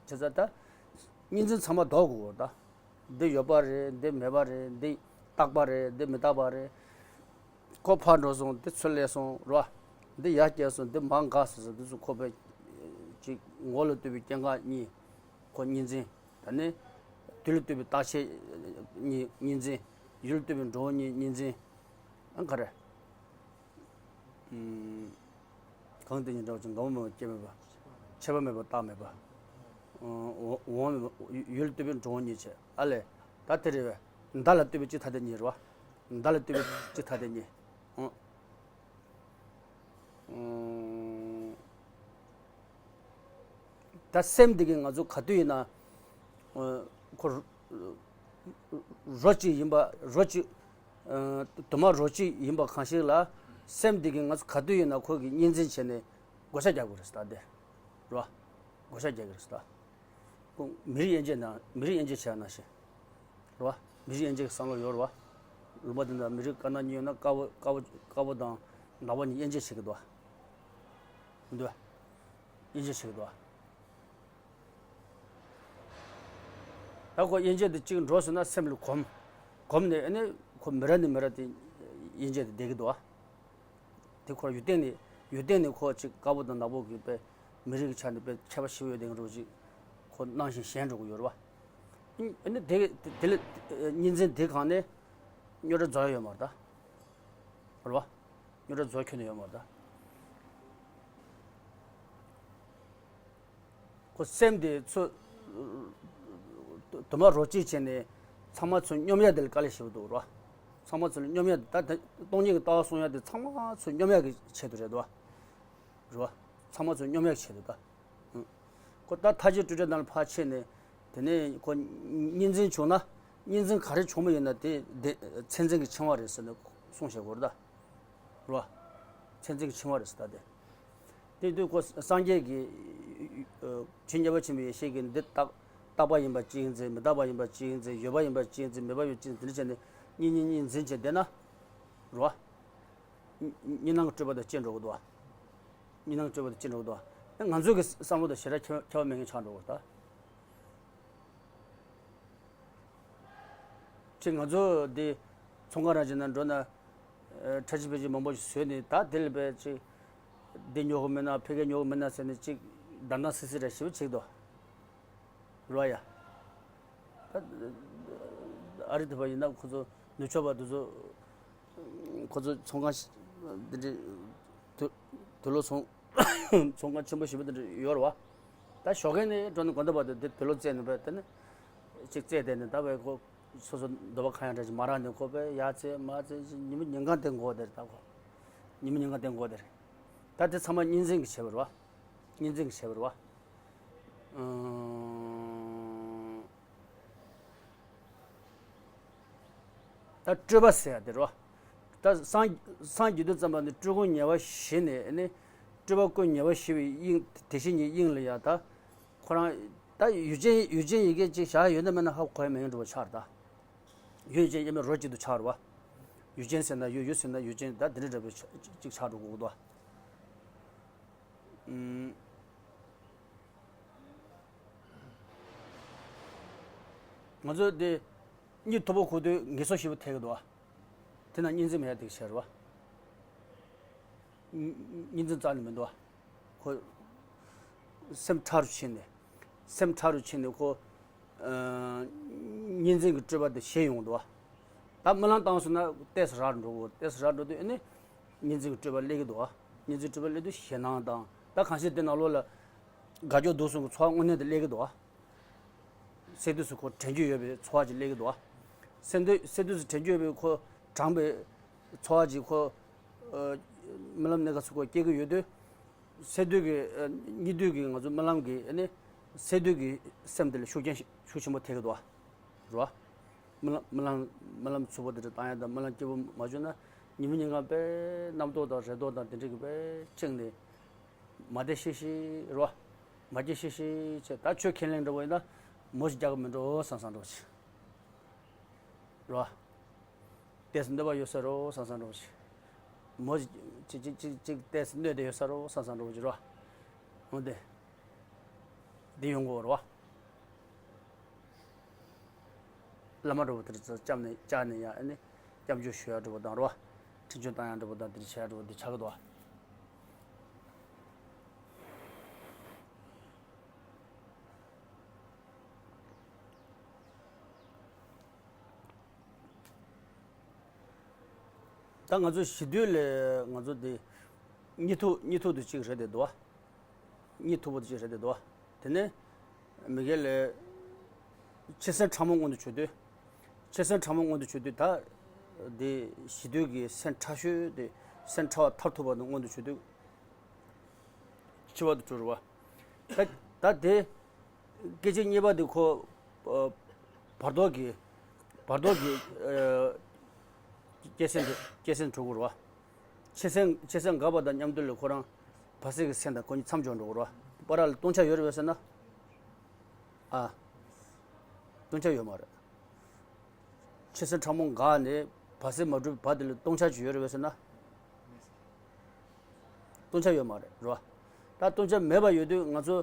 བྱས་ཙང་ད། གཉིས་འཛིན་ཚང་མ་ལྡོག་དགོས་ད། འདི་ཡོད་པ་རེད། འདི་མེད་པ་རེད། འདི་རྟག་པ་རེད། འདི་མི་རྟག་པ་རེད། ཁོ་ཕར་འགྲོ་སོང་། འདི་ཚུར་སླེབས་སོང་རོ། འདི་ཡར་བསྐྱལ་སོང་། འདི་མར་འགག་སོང་ཟེར་འདི་ཚོ་ཁོ་པའི་ཅིག་ངོ་ལ་ལྟོས་པའི་སྐྱེ་འགག་གཉིས། ཁོ་གཉིས་འཛིན། ད་ནི། དུས་ལ་ལྟོས་པའི་རྟག་ཆད་གཉིས་གཉིས་འཛིན། ཡུལ་ལ་ལྟོས་པའི་འགྲོ་བ་གཉིས་གཉིས་འཛིན། ཨང་ག་རེ། གང་དེ་ཉིད་འདྲ་བ་ཅིག་འགག་པ་མེད་པ་སྐྱེ་མེད་པ། ཆད་པ་མེད་པ་རྟག་མེད་པ། འོང་འོང་མེད་པ་ཡུལ་ལ་ལྟོས་པའི་འགྲོ་བ་གཉིས་བྱས་ཨ་ལས། ད་དེ་རེད་བས། མདའ་ལ་ལྟོས་པའི་གཅིག་ཐ་དད་གཉིས་རེད་བ། མདའ་ལ་ལྟོས་པའི་གཅིག་ཐ་དད་གཉིས། ཨང་། ད་སེམས་འདི་གིས་ང་ཚོ་ག་དུས་ཡིན་ན། ཁོ། རོ་གཅིག་ཡིན་པ་རོ་གཅིག་དུ་མ་རོ་གཅིག་ཡིན་པ་གང་ཞིག་ལ། སེམས་འདི་གིས་ང་ཚོ་ག་དུས་ཡིན་ན་ཁོ་གི་གཉིས་འཛིན་བྱས་ནས་བགོ་བཤའ་རྒྱག་དགོས་རེད་ད་དེ། རོ། བགོ་བཤའ་རྒྱག་གི་རེད་ད། མི་རིགས་དབྱེ་འབྱེད་ནང་མི་རིགས་དབྱེ་འབྱེད་བྱས་ནང་བཞིན། རེད་བ། མི་རིགས་དབྱེ་འབྱེད་ཀྱི་བསམ་བློ་ཡོད་རེད་བ། ལུང་པ་དེ་འདྲ་མི་རིགས་དཀར་ནག་གཉིས་ཡོད་ན་དཀར་པོ་དཀར་པོ་དཀར་པོ་དང་ནག་པོ་གཉིས་དབྱེ་འབྱེད་བྱེད་ཀྱི་འདུག་བ། མི་འདུག་བ། དབྱེ་འབྱེད་བྱེད་ཀྱི་འདུག་བ། ད་ཁོ་དབྱེ་འབྱེད་དེ་གཅིག་འགྲོ་སོང་ན་སེམས་ལ་གོམས། གོམས་ནས་ཨ་ནི་ཁོ་མི་ར་ནི་མི་ར་དེ་དབྱེ་འབྱེད་དེ་བསྡད་ཀྱི་འདུག་བ། དེ་ཁོ་ཡུལ་སྟེང་ནས་ཡུལ་སྟེང་ནས་ཁོ་ཅིག་དཀར་པོ་དང་ནག་པོ་གི་དཔེ་མི་རིགས་ཀྱི་ཆ་ནས་དཔེ་ཁྱད་པར་ཞིག་ཡོད་དེ་འགྲོ་ཅིག་ཁོ་སྣང་ཞིང་ཞེན་འགྲོ་གི་ཡོད་རེད་བ། ཨ་ནི་དེ་དེ་ལ་གཉིས་འཛིན་དེ་གང་ནས་རྙོག་དྲ་རྫོགས་ཡོད་མ་རེད་ད། རེད་བ། རྙོག་དྲ་རྫོགས་ཁྱོན་ནས་ཡོད་མ་རེད་ད། ཁོ་སེམས་དེ་ཚོ་དུ་མ་རོ་གཅིག་བྱས་ནས་ཚང་མ་ཚོ་སྙོམས་ཡ་དེ་ལ་དཀའ་ལས་ཞེ་པོ་འདུག་རོ། ཚང་མ་ཚོ་ལ་སྙོམས་ཡ་དེ་ད་དེ་སྟོང་ཉིད་ཀྱི་ལྟ་བ་གསུང་ཡ་དེ་ཚང་མ་ཚོ་སྙོམས་ཡ་གི་ཆེད་དུ་རེད་དོ། རོ། ཚང་མ་ཚོ་སྙོམས་ཡ་གི་ཆེད་དུ་ད། ཁོ་ད་མཐའ་བཞི་སྤྲོས་བྲལ་ནང་ལ་ཕར་ཕྱིན་ནས་དེ་ནས་ཁོ་གཉིས་འཛིན་བྱུང་ན་གཉིས་འཛིན་ག་རེ་བྱུང་བ་ཡིན་ན་དེ་དེ་མཚན་འཛིན་གྱི་འཆིང་བ་རེད་ཟེར་ནས་གསུངས་བཞག་གོ་རེད་ད། རོ། མཚན་འཛིན་གྱི་འཆིང་བ་རེད་ཟེར་ད་དེ། དེ་དུས་ཁོ་སངས་རྒྱས་ཀྱིས་ཆོས་ཉན་པ་ཆེན་པོའི་ཡེ་ཤེས་ཀྱིས་འདི་རྟག་རྟག་པ་ཡིན་པ་གཅིག་འཛིན། མི་རྟག་པ་ཡིན་པ་གཅིག་འཛིན། ཡོད་པ་ཡིན་པ་གཅིག་འཛིན། མེད་པ་ཡོད་གཅིག་འཛིན། དེ་འདྲ་བྱས་ནས་གཉིས་གཉིས་གཉིས་འཛིན་བྱས་བསྡད་ན། རོ། གཉིས་སྣང་གི་སྤྲོས་པ་དང་བཅས་འགྲོ་གི་འདུག་བ། གཉིས་སྣང་གི་སྤྲོས་པ་དང་བཅས་འགྲོ་གི་འདུག་བ། ང་ཚོའི་གི་བསམ་བློ་དང་ཞེ་དྲག་ཁྱད་ཁྱད་པར་མེད་མཁན་ཆགས་འགྲོ་གི་འདུག་ད། ཅིག་ང་ཚོ་འདི་ཚོང་ཁང་རང་བྱས་ན་འགྲོ་ན། ཨ་ཁྲ་ཆིལ་ཕལ་ཆེར་མང་པོ་ཞིག་བཟོས་ནས་ད་དེ་ལ་བས་ཅིག་འདི་ཉོ་གི་མིན་ན་ཕ་གི་ཉོ་གི་མིན་ན་ཟེར་ནས་ཅིག་དང་དང་སི་སི་རེ་ཞེ་པོ་བྱེད་ཀྱི་འདུག་རོ་ཡ། ད་ཨ་རི་དེ་བ་ཡིན་ན་ཁོ་ཚོ་ནུབ་ཕྱོགས་པ་དེ་ཚོ་ཁོ་ཚོ་ཚོང་ཁང་ཞིག་འདི་འདྲ་དུ་དུ་ལོ་ཚོང་ཚོང་ཁང་ཆེན་པོ་ཞེ་པོ་འདི་འདྲ་ཡོད་རེད་བ། ད་ཞོགས་ཀས་ནས་འགྲོ་ནས་དགོང་དག་བར་དུ་དེ་བེ་ལོ་རྩེ་ནས་བས་དེ་ནས་ཅིག་རྩེ་དེ་ནས་ད་བས་ཁོ་སོ་སོ་འདོད་པ་གང་ཡང་འདྲ་ཞིག་མ་རག་ནས་ཁོ་བས་ཡར་རྩེ་མར་རྩེ་ཞིག་ཉི་མ་ཉིན་གང་དེ་འགོར་དེར་ད་ཁོ་ཉི་མ་ཉིན་གང་དེ་འགོར་དེར། ད་དེ་ཚང་མ་གཉིས་འཛིན་གྱི་བྱེད་པ་རེད་བ། གཉིས་འཛིན་གྱི་བྱེད་པ་རེད་བ། ཨང་། ད་སྤྲོས་པ་ཟེར་ཡ་དེ་རེད་བ། ད་སངས་སངས་རྒྱས་དུས་ཙམ་པ་ནི་སྤྲོས་ཀུན་ཉེ་བར་ཞི་ནས་ནི། སྤྲོས་པ་ཀུན་ཉེ་བར་ཞི་བའི་དབྱིངས་དེ་བཞིན་ཉིད་དབྱིངས་ལ་ཡ་ད། ཁོ་རང་ད་ཡུལ་ཅན་ཡུལ་ཅན་ཡི་གེ་ཅིག་བཞག་ཡོད་ན་མེད་ན་ཧ་གོ་ཡ་མེད་འགྲོ་བ་ཆགས་རེད་ད། ཡུལ་ཅན་ཡིན་པའི་རོ་གཅིག་ཏུ་ཆགས་རེད་བ། ཡུལ་ཅན་ཟེར་ན་ཡུལ་ཡུལ་ཟེར་ན་ཡུལ་ཅན་ད་འདི་འདྲ་འདྲ་བའི་ཅིག་ཆགས་འགྲོ་དགོས་འདུག་བ། ང་ཚོ་འདི་གཉིད་མཐུག་པོ་ཁུག་དུས་ངལ་གསོ་ཞིབ་པོ་ཐེབས་ཀྱི་འདུག་བ། དེ་ན་གཉིས་འཛིན་མེད་ཡ་དེ་བྱས་རེད་བ། གཉིས་འཛིན་རྩ་ནས་མི་འདུག་བ། ཁོ་སེམས་ཕྲ་རུ་ཕྱིན་ནས་སེམས་ཕྲ་རུ་ཕྱིན་ནས་ཁོ་གཉིས་འཛིན་གྱི་སྤྲོས་པ་དེ་ཞི་ཡོང་གི་འདུག་བ། ད་རྨི་ལམ་བཏང་སོང་ན་ཏོག་ཙམ་རག་འགྲོ་གི། ཏོག་ཙམ་རག་འགྲོ་དུས་ཨ་ནི་གཉིས་འཛིན་གྱི་སྤྲོས་པ་སླེབས་ཀྱི་འདུག་བ། གཉིས་འཛིན་སྤྲོས་པ་སླེབས་དུས་ཞེད་སྣང་དང་ད་གང་ཤེས་དེ་ནང་ལོགས་ལ་དགའ་སྐྱོ་སྡུག་གསུམ་གྱི་ཚོར་བ་དངོས་གནས་དེ་སླེབས་ཀྱི་འདུག་བ། སེ་དུས་སུ་ཁོ་དྲན་རྒྱུ་ཡོད་པའི་ཚོར་བ་ཅིག་སླེབས་ཀྱི་འདུག་བ། སེ་དུས་སེ་དུས་སུ་དྲན་རྒྱུ་ཡོད་པའི་ཁོ་དྲངས་པའི་ཚོར་བ་ཅིག་ཁོ་རྨི་ལམ་གནས་སྐབས་སུ་ཁོ་སྐྱེ་གི་ཡོད་དུས། སེ་དུས་ཀྱི་གཉིད་དུས་ཀྱི་ང་ཚོ་རྨི་ལམ་གྱི་ཨ་ནི་སེ་དུས་ཀྱི་སེམས་དེ་ལ་ཤུགས་རྐྱེན་ཤུགས་ཆེན་པོ་ཐེབས་ཀྱི་འདུག་བ། རེད་བ། རྨི་ལམ་རྨི་ལམ་རྨི་ལམ་འཚུབ་པོ་དེ་འདྲ་བཏང་ཡ་དང་རྨི་ལམ་སྐྱིད་པོ་མ་བྱུང་ན་ཉི་མ་ཉིན་གང་དཔེ་རྣམ་རྟོག་དང་རེ་དོགས་དང་དེ་འདྲ་གི་དཔེ་ཅིག་ནས། མ་བདེ་ཤི་ཤི་རོ། མ་སྐྱིད་ཤི་ཤི་བྱས། ད་ཆོས་ཁས་ལེན་འགྲོ་བ་ཡིན་ན་མོ་ཞིག་རྒྱག་གི་མི་འགྲོ་བསམ་བསམ་འགྲོ་ཅིག་རོ། ཏོག་ཙམ་གནོད་པ་ཡོད་ས་རོ་བསམ་བསམ་འགྲོ་ཅིག་མོ་ཞིག་ཅིག་ཅིག་ཅིག་ཅིག་ཏོག་ཙམ་གནོད་བསྡད་ཡོད་ས་རོ་བསམ་བསམ་འགྲོ་ཅིག་རོ། འོ་དེ་འདི་ཡོང་གི་རོ། བླ་མ་འདྲ་བོ་དེར་ཙམ་བཅར་ནས་བཅར་ནས་ཡང་ཨ་ནི་སྐྱབས་འཇུག་ཞུ་ཡ་འདྲ་བོ་དང་རོ། འཕྲིན་བཅོལ་བཏང་ཡ་འདྲ་བོ་དང་དེར་བྱས་ཡ་འདྲ་བོ་འདི་ཆགས་ཀྱི་འདུག་བ། ད་ང་ཚོ་ཞི་དུལ་ལས་ང་ཚོ་འདི་གཉིད་མཐུག་གཉིད་མཐུག་ཏུ་གཅིག་རེད་དེ་འདུག་བ། གཉིད་མཐུག་པོ་དེ་ཅིག་རེད་དེ་འདུག་དེ་ནས་མི་དགེ་ལས་ཆེ་སེམས་ཕྲ་མོ་མངོན་དུ་གྱུར་དུས། ཆེ་སེམས་ཕྲ་མོ་མངོན་དུ་གྱུར་དུས་ད། དེ་ཞི་དུལ་གྱི་སེམས་ཕྲ་ཤོས་དེ་སེམས་ཕྲ་བ་མཐར་ཐུག་པ་དེ་མངོན་དུ་གྱུར་དུས། འཆི་བ་དེ་གྲོལ་བ། ད་ད་དེ། སྐད་ཅིག་གཉིས་པ་དེ་ཁོ། བར་དོ་གི། བར་དོ་གི། སྐྱེ་སེམས་དེ་སྐྱེ་སེམས་གྲོལ་དགོས་རེད་བ། ཆེ་སེམས་ཆེ་སེམས་འགགས་པ་དང་མཉམ་དུ་ལ་ཁོ་རང་བར་སྲིད་ཀྱི་སེམས་དང་ཁོ་གཉིས་མཚམས་སྦྱོར་འགྲོ་གི་རེད་བ། བར་ལ་སྟོང་ཆ་ཡོད་རེད་བས་ཟེར་ན། ཨ། སྟོང་ཆ་ཡོད་མ་རེད། ཆེ་སེམས་ཕྲ་མོ་འགགས་ནས་བར་སྲིད་མ་གྲུབ་བར་དེ་ལ་སྟོང་ཆ་ཅིག་ཡོད་རེད་བས་ཟེར་ན། སྟོང་ཆ་ཡོད་མ་རེད་རེད་བ། ད་སྟོང་ཆ་མེད་པ་ཡོད་དུས་ང་ཚོ་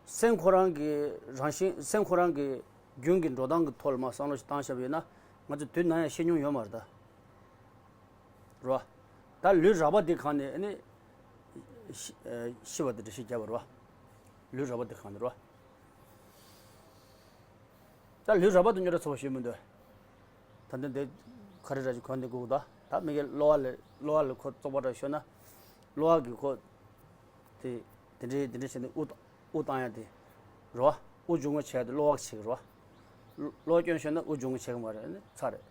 སེམས་ཁོ་རང་གི་རང་བཞིན་སེམས་ཁོ་རང་གི་རྒྱུན་གྱི་འགྲོ་སྟངས་ཀྱི་ཐོག་ལ་མ་བསམ་བློ་ཞིག་བཏང་བཞག་པ་ཡིན་ན་ང་ཚོ་དུས་ནམ་ཡང་ཤི་མྱོང་ཡོད་མ་རེད་ད། རེད་བ། ད་ལུས་རགས་པ་འདི་གང་ནས་ཨ་ནི། ཤི་ཤི་བ་དེ་འདྲ་ཞིག་བརྒྱབ་པ་རེད་བ། ལུས་རགས་པ་འདི་གང་ནས་རེད་བ། ད་ལུས་རགས་པ་དང་རྙོག་དྲ་ཚ་བོ་ཞིག་མི་འདུག་ད་ལྟ་འདི་ག་རེ་ར་ཅིག་གོན་འདི་དགོས་ད། ད་མི་གི་གློ་བ་ལ་གློ་བ་ལ་ཁོ་བཙོག་པ་འདྲ་ཤོར་ན། གློ་བ་གི་ཁོ། དེ་དེ་འདྲའི་དེ་འདྲའི་བྱས་ནས་དབུགས་དབུགས་བཏང་ཡ་དེ། རེད་བ། དབུགས་འབྱུང་ཁུངས་བྱས་ཏེ་གློ་བ་གི་བྱེད་ཀྱི་རེད་བ། གློ་བ་སྐྱོན་ཤོར་ན་དབུགས་འབྱུང་ཁུངས་བྱེད་ཀྱི་མ་རེད་ཨ་ནི་ཚར་རེད།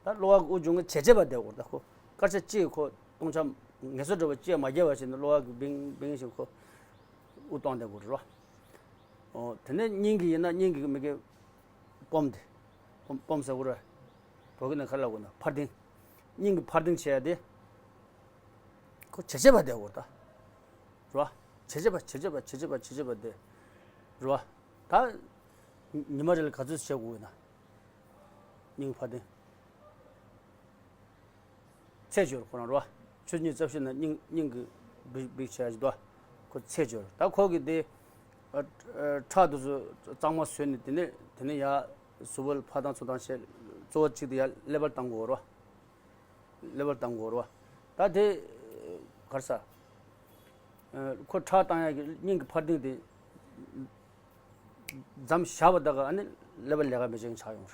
ད་གློ་བ་གི་དབུགས་འབྱུང་ཁུངས་བྱེད་བྱེད་པ་བསྡད་དགོས་རེད་ད་ཁོ། སྐར་ཆ་གཅིག་ཁོ་སྟོང་ཆ་ངལ་གསོ་འདྲ་བ་གཅིག་མ་བརྒྱབ་པ་བྱས་ནས་གློ་བ་གི་བིང་བིང་ཞིག་ཁོ། དབུགས་བཏང་བསྡད་དགོས་རེད་བ། ཨོ། དེ་ནས་སྙིང་གི་ཡིན་ན་སྙིང་གི་མི་གི་སྤོམ་དེ། སྤོམ་སྤོམ་ཟེར་དགོས་རེད། བོད་སྐད་ནང་ག་རེ་ལབ་དགོས་ན་འཕར་ལྡིང་། སྙིང་གི་འཕར་ལྡིང་བྱེད་ཡ་དེ། ཁོ་བྱེད་བྱེད་པ་བསྡད་དགོས་རེད་ད། རེད་བ། བྱེད་བྱེད་པ་བྱེད་བྱེད་པ་བྱེད་བྱེད་པ་བྱེད་བྱེད་པ་དེ། རེད་བ། ད། ཉི་མ་རེ་ལ་ག་ཚོད་བྱེད་དགོས་ཡིན་ན། སྙིང་འཕར་ལྡིང་། ཚད་སྦྱོར་ཁོ་རང་རེད་བ། ཆུ་ཚོད་ཉི་ཤུ་རྩ་བཞི་ན་སྙིང་སྙིང་གི་འབིག་འབིག་བྱས་ཀྱི་འདུག་ཁོ་ཚད་སྦྱོར་ད་ཁོ་གི་དེ། ཨ་ཨ་ཁྲག་དེ་ཚོ་གཙང་མ་བཟོས་ནས་དེ་ནས་དེ་ནས་ཡར་གཟུགས་པོ་ལ་ཕར་བཏང་ཚུར་བཏང་བྱས་གཙོ་བོ་གཅིག་དེ་ཡར་ཀླད་པར་བཏང་དགོས་རེད་བ། ཀླད་པར་བཏང་དགོས་རེད་བ། ད་དེ་ག་རེ་ཟ། ཨ་ཁོ་ཁྲག་བཏང་ཡག་གི་སྙིང་གི་འཕར་ལྡིང་དེ། མཚམས་བཞག་པ་དག་ག་ཨ་ནི་ཀླད་པ་ལས་ཀ་མི་བྱེད་མཁན་ཆགས་ཡོང་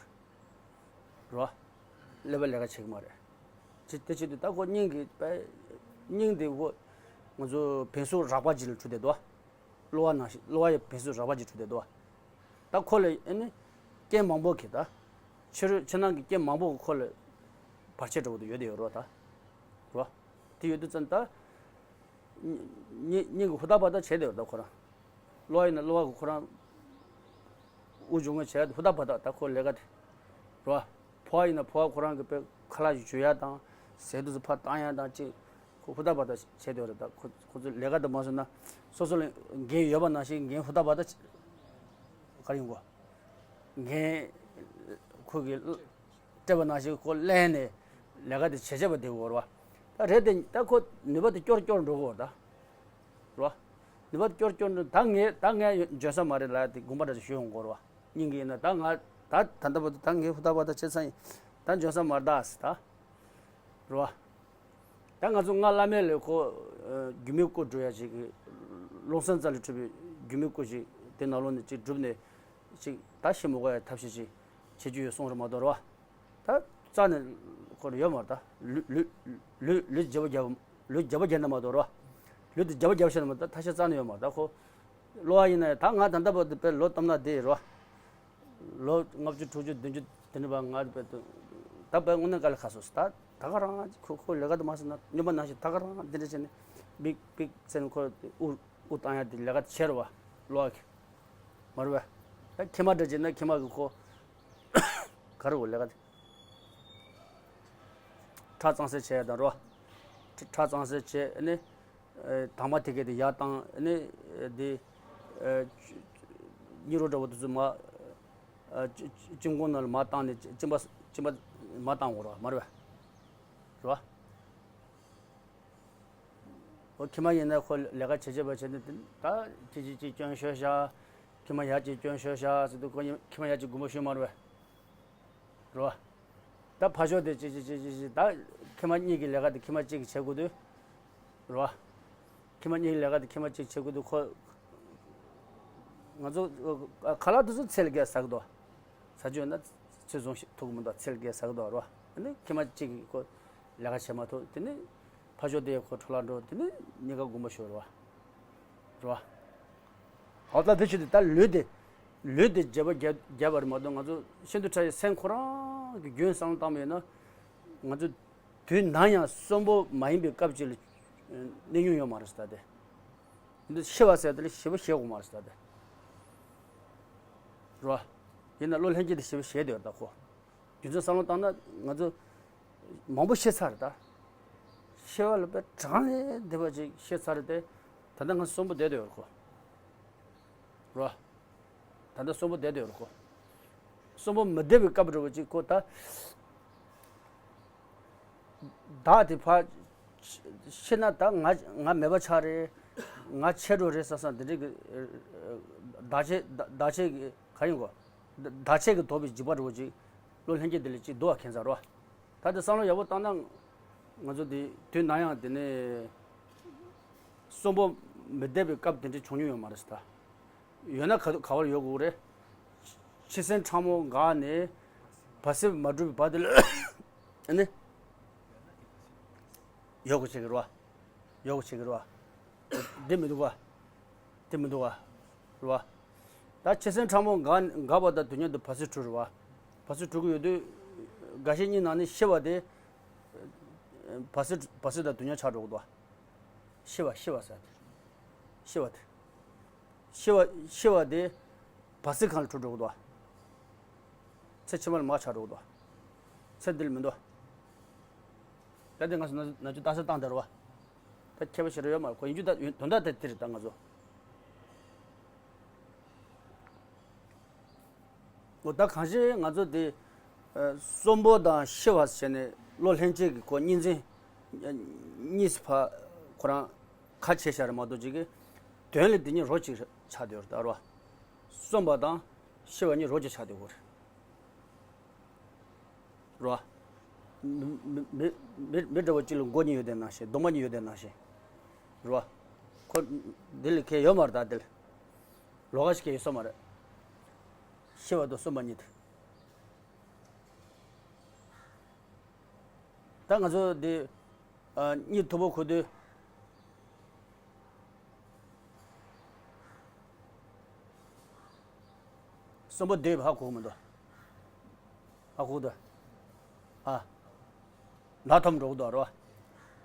རེད། རེད་བ། ཀླད་པ་ལས་ཀ་བྱེད་ཀྱི་མ་རེད། ཅི་དེ་བྱེད་དུས་ད་ཁོ་སྙིང་གི་པའི་སྙིང་དེ་ཁོ་ང་ཚོ་བེམ་ཟུག་རགས་པ་ཅིག་ལ་གྲུབ་བསྡད་འདུག་གློ་བ་ནང་བཞིན་གློ་བ་ཡི་བེན་སུ་རགས་པ་ཅིག་གྲུབ་བསྡད་འདུག་བ། ད་ཁོ་ལ་ཨ་ནི་རྐྱེན་མང་པོ་གིས་ད། ཕྱི་རོལ་ཕྱི་ནང་གི་རྐྱེན་མང་པོ་གིས་ཁོ་ལ་བར་ཆད་འདྲ་བོ་དེ་ཡོད་དེ་ཡོད་རེད་བ་ད། རེད་བ། དེ་ཡོད་དུས་ཙམ་ད། སྙིང་སྙིང་གི་ཧུར་ཐག་པ་ད་བྱས་དེ་ཡོད་ད་ཁོ་རང་། གློ་བ་ཡིན་ན་གློ་བ་གིས་ཁོ་རང་། དབུགས་འབྱུང་ངེས་བྱས་ཧུར་ཐག་པ་ད་ད་ཁོ་ལས་ཀ་དེ། རེད་བ། ཕོ་བ་ཡིན་ན་ཕོ་བ་ཁོ་རང་གི་དཔེ་ཁ་ལག་ཞིག་འཇུ་ཡ་དང་། ཟས་དུས་སུ་ཕར་བཏང་ཡ་དང་ཅིག་ཁོ་ཧུར་ཐག་པ་ད་བྱས་དེ་ཡོད་རེད་ད། ཁོ་ཁོ་ཚོ་ལས་ཀ་དེ་མ་བཟོས་ན། སོ་སོ་ལ་འགན་ཡོད་པ་ནང་བཞིན་འགན་ཧུར་ཐག་པ་ད། ག་རེ་ཡིན་གོ། འགན། ཁོ་གིས་སྤྲད་པ་ནང་བཞིན་ཁོ་ལེན་ནས་ལས་ཀ་དེ་བྱེད་བྱེད་པ་དེ་འོར་བ། ད་རེད་དེ་ད་ཁོ་ནུས་པ་དེ་སྐྱོར་སྐྱོར་འགྲོ་གི་འོར་ད། རེད་བ། ནུས་པ་སྐྱོར་སྐྱོར་འགྲོ་ད་ངས་ད་ངས་འཇོན་ས་མ་རེད་ལབ་དེ་དགོངས་པ་འདྲ་ཞིག་ཞུ་ཡོང་གི་འོར་བ། སྙིང་གི་ཡིན་ན་ད་ང་ད་ད་ལྟ་བར་དུ་ད་ངས་ཧུར་ཐག་པ་ད་བྱེད་ས་ཡིན། ད་འཇོན་ས་མ་རེད་ད་ཟེར་ད། རེད་བ། ད་ང་ཚོ་སྔ་བླ་མེད་ལས་ཁོ། ཨ། སྒྱུ་མའི་སྐུ་སྒྲུབ་ཡ་ཅིག་ཀློང་གསལ་རྩ་ལས་གྲུབ་པའི་སྒྱུ་མའི་སྐུ་ཞིག་དེ་ནང་ལོགས་ནས་ཅིག་བསྒྲུབས་ནས་ཅིག་ད་ཤི་མི་དགོས་ཡ་ཐབས་ཤེས་ཅིག་བྱེད་རྒྱུ་ཡོད་གསུངས་རེད་མ་གཏོགས་རེད་བ། ད་རྩ་ནས་ཁོ་ལ་ཡོད་མ་རེད་ད། ལུས་ལུས་ལུས་ལུས་བརྗེ་པོ་བརྒྱབ། ལུས་བརྗེ་པོ་བརྒྱབ་ན་མ་གཏོགས་རེད་བ། ལུས་དེ་བརྗེ་པོ་བརྒྱབ་ཤེས་ན་མ་གཏོགས་ཐ་ཤལ་རྩ་ནས་ཡོད་མ་རེད་ད་ཁོ། གློ་བ་ཡིན་ན་ཡང་ད་ང་ད་ལྟ་བར་དུ་དཔེ་ལོ་སྟོང་ན་བསྡད་ཡོད་རེད་བ། ལོ་ལྔ་བཅུ་དྲུག་ཅུ་བདུན་ཅུ་དེ་འདྲ་བ་ང་དཔེ་ད་དཔེ་དངོས་གནས་དཀའ་ལས་ཁག་སོང་ཟེར། ད་ད་ག་རང་ཁོ་ཁོ་ལས་ཀ་དེ་མ་ཟེར་ན་སྨྱོན་པ་ནང་བཞིན་ད་ག་རང་འདི་འདྲ་བྱས་ནས་པིག་པིག་ཟེར་ནས་ཁོ་དབུ་དབུ་བཏང་ཡ་དེ་ལས་ཀ་དེ་བྱས་རེད་བ། གློ་བ་གི་མ་རེད་བས། ད་ཁྱི་མ་འདྲ་བྱས་ན་ཁྱི་མ་གི་ཁོ་ག་རེ་བ་ལས་ཀ་དེ་ཁྲག་གཙང་སེལ་བྱས་ཡ་དང་རེད་བ། ཁྲག་གཙང་སེལ་བྱས་ནས། ཨ། དྭངས་མ་དེ་གས་དེ་ཡར་བཏང་ནས་དེ། ཨ། སྙིགས་རོ་འདྲ་བོ་དེ་ཚོ་མར། ཨ། གཅིན་གོང་ནང་ལ་མར་བཏང་ནས་གཅིན་པ་གཅིན་པ་མར་བཏང་དགོས་རེད་བ། མ་རེད་བས། རེད་བ། འོ་ཁྱི་མ་ཡིན་ན་ཁོ་ལས་ཀ་བྱེད་བྱེད་པ་བྱས་ནས་དེ་ད་ཁྱི་ཅིག་ཅིག་སྐྱོན་ཤོར་ཤག་ཁྱི་མ་ཡར་ཅིག་སྐྱོན་ཤོར་ཤག་ཟེར་དུས་ཁོ་ཁྱི་མ་ཡར་ཅིག་དགོངས་པ་ཞུ་མ་རེད་བས། རེད་བ། ད་ཕར་ཕྱོགས་དེ་ཅི་ཅི་ཅི་ཅི་ཅི་ད་ཁྱི་མ་གཉིས་ཀྱི་ལས་ཀ་དེ་ཁྱི་མ་གཅིག་གིས་བྱེད་དགོས་དུས། རེད་བ། ཁྱི་མ་གཉིས་ཀྱི་ལས་ཀ་དེ་ཁྱི་མ་གཅིག་བྱེད་དགོས་དུས་ཁོ། ང་ཚོ་ཁ་ལག་དེ་ཚོ་ཚད་ལས་བརྒལ་ཟ་གི་འདུག་ཟ་རྒྱུ་ཡོད་ན་ཚོད་བཟུང་ཐུབ་ཀྱི་མི་འདུག་ཚད་ལས་བརྒལ་ཟ་གི་འདུག་རེད་བ། ཨ་ནི་ཁྱི་མ་གཅིག་གིས་ཁོ་ལས་ཀ་བྱེད་མ་ཐུབ་དེ་ནི་ཕར་ཕྱོགས་དེ་ཁོ་འཕྲོ་བརླག་འགྲོ་དེ་ནི་གཉིས་ཀ་དགོངས་པ་ཞུ་རེད་བ། རེད་བ། ཧོ་ད་དེ་ཕྱིར་དུ་ད་ལུས་དེ། ལུས་དེ་བརྗེ་པོ་བརྒྱབ་བརྒྱབ་པ་རེད་མ་གཏོགས་ང་ཚོ་ཤིན་ཏུ་ཕྲ་བའི་སེམས་ཁོ་རང་གི་རྒྱུན་བསམ་བློ་བཏང་བ་ཡིན་ན། ང་ཚོ་དུས་ནམ་ཡང་གསོན་པོ་མ་ཡིན་པའི་སྐབས་ཅིག་ལ་གནས་མྱོང་ཡོད་མ་རེད་ཟེར་ད་དེ། འདི་ཤི་བ་ཟེར་དེ་ལ་ཞེ་པོ་ཞེ་དགོས་མ་རེད་ཟེར་ད་དེ། རེད་བ། ཡིན་ན་གློ་ལྷན་སྐྱེས་དེ་ཞེ་པོ་ཞེ་དེ་ཡོད་ད་ཁོ། རྒྱུ་མཚན་བསམ་བློ་བཏང་ན་ང་ཚོ་མང་པོ་ཤི་ཚར་རེད་ད། ཤི་བ་ལ་དཔེ་གྲངས་ལས་འདས་པ་ཅིག་ཤི་ཚར་རེད་དེ། ད་ལྟ་ང་གསོན་པོ་བསྡད་དེ་ཡོད་རེད་ཁོ། རོ། ད་ལྟ་གསོན་པོ་བསྡད་དེ་ཡོད་རེད་ཁོ། གསོན་པོ་མི་བསྡད་པའི་སྐབས་འདྲ་བོ་ཅིག་ཁོ་ད། བདག་དེ་ཕར་ཤི་ན་ད་ང་ང་མེད་པ་ཆགས་རེད། ང་ཆད་འགྲོ་རེད་བསམ་བསམ་དེ་འདྲའི་གི་བདག་བྱེད་བདག་བྱེད་ཀྱི་ག་ཡིན་གོ། བདག་བྱེད་ཀྱིས་དོགས་པའི་འཇིགས་པ་འདྲ་བོ་ཅིག་གློ་ལྷན་སྐྱེས་དེ་ལ་ཅིག་འདུག་བ་ཁྱད་མཚར་རོ། ད་དེ་བསམ་བློ་ཡག་པོ་བཏང་ན། ང་ཚོ་དེ་དུས་ནམ་ཡང་དེ་ནས་གསོན་པོ་མི་བསྡད་པའི་སྐབས་དེ་འདྲ་བྱུང་མྱོང་ཡོད་མ་རེད་ཟེར་ད། ཡོད་ན་ག་ག་བར་ཡོད་དགོས་རེད། ཕྱི་སེམས་ཕྲ་མོ་འགགས་ནས་བར་སེམས་མ་གྲུབ་པའི་བར་དེ་ལ་ཨ་ནི་ཡོད་དགོས་བྱེད་ཀྱི་རེད་བ། ཡོད་དགོས་བྱེད་ཀྱི་རེད་བ། འདི་མི་འདུག་བ། འདི་མི་འདུག་བ། རེད་བ། ད་ཕྱི་སེམས་ཕྲ་མོ་འགགས་འགགས་པ་དང་དུས་མཉམ་དུ་བར་སེམས་འཁྲུག་རེད་བ། བར་སེམས་འཁྲུག་གི་ཡོད་དུས། འགའ་ཤས་གཉིས་ནང་ནས་ཤི་བ་དེ། བར་སེམས་བར་སེམས་དང་དུས་མཉམ་ཆགས་འགྲོ་གི་འདུག་བ། ཤི་བ་ཤི་བ་ཟེར་དེ། ཤི་བ་དེ། ཤི་བ་ཤི་བ་དེ་བར་སྲིད་གང་ལ་འཁྲུལ་འགྲོ་གི་འདུག་ཚེ་ཕྱི་མ་ལ་མར་ཆགས་འགྲོ་གི་འདུག་ཚེ་འདི་ལ་མི་འདུག་ད་དེ་ང་ཚོ་ན་ན་ཆུ་རྟགས་གསལ་བཏང་བསྡད་རོགས། ད་ཁྱད་པར་ཞེ་དྲག་ཡོད་མ་རེད་ཁོ་ཡིན་རྒྱུ་ད་དོན་དག་དེ་དེ་རེད་ད་ང་ཚོ། འོ་ད་གང་ཞིག་ང་ཚོ་དེ་གསོན་པོ་དང་ཤི་བ་ཟེར་ནས་བློ་ལྷན་སྐྱེས་ཀྱི་ཁོ་གཉིས་འཛིན་གཉིས་སུ་ཕ་ཁོ་རང་ཁ་ཕྱེ་བཞག་རེད་མ་གཏོགས་ཅིག་གི་དོན་ལ་དེ་གཉིས་རོ་གཅིག་ཆགས་བསྡད་ཡོད་རེད་ད་རོ། གསོན་པ་དང་ཤི་བ་གཉིས་རོ་གཅིག་ཆགས་བསྡད་ཡོད་རེད་རོ། མི་མི་མི་མི་མི་འདྲ་བ་གཅིག་ལ་མགོ་གཉིས་ཡོད་དེ་ནང་བཞིན་གདོང་པ་གཉིས་ཡོད་དེ་ནང་བཞིན་རོ། ཁོ་འདི་ལ་ཁེ་ཡོད་མ་རེད་ད་འདི་ལ། ལོགས་ཀ་ཞིག་ཡོད་ས་མ་རེད། ཤི་བ་དང་གསོན་པ་གཉིས་དེ། ད་ང་ཚོ་འདི་ཨ་གཉིད་མཐུག་པོ་ཁུག་དུས། གསོན་པོ་བསྡད་ཡོད་པ་ཧ་གོ་གི་མི་འདུག་ཧ་གོ་གི་འདུག་ཨ། ནག་འཐོམ་འགྲོ་གི་འདུག་རེད་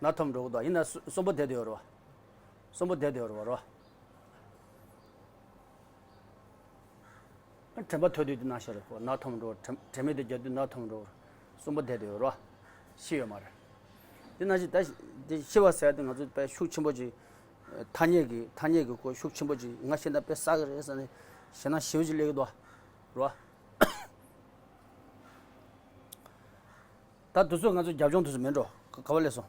བ། ནག་འཐོམ་འགྲོ་གི་འདུག་ཡིན་ན་གསོན་པོ་བསྡད་དེ་ཡོད་རེད་བ། གསོན་པོ་བསྡད་དེ་ཡོད་རེད་བ། དྲན་པ་ཐོར་དུས་དེ་ནང་བཞིན་རེད་ཁོ། ནག་འཐོམ་འགྲོ། དྲན་དྲན་མེད་དུ་རྒྱག་དུས་ནག་འཐོམ་འགྲོ། གསོན་པོ་བསྡད་དེ་ཡོད་རེད་བ། ཤི་ཡོད་མ་རེད། དེ་ནང་བཞིན་ད་དེ་ཤི་བ་ཟེར་དེ་ང་ཚོ་དཔེ་ཤུགས་ཆེན་པོ་ཅིག་ཐ་སྙད་ཀྱི་ཐ་སྙད་ཀྱི་སྐོར་ཤུགས་ཆེན་པོ་ཅིག་ང་ཤི་ན་དཔེ་བསགས་ཀྱི་རེད་ཟེར་ནས་ཞེད་སྣང་ཞེ་པོ་ཅིག་སླེབས་ཀྱི་འདུག་རེད་བ། ད་དུས་ཚོད་ང་ཚོ་རྒྱབ་ལྗོངས་དུས་ཚོད་མེད་འགྲོ། ག་ག་བ་སླེབས་སོང་།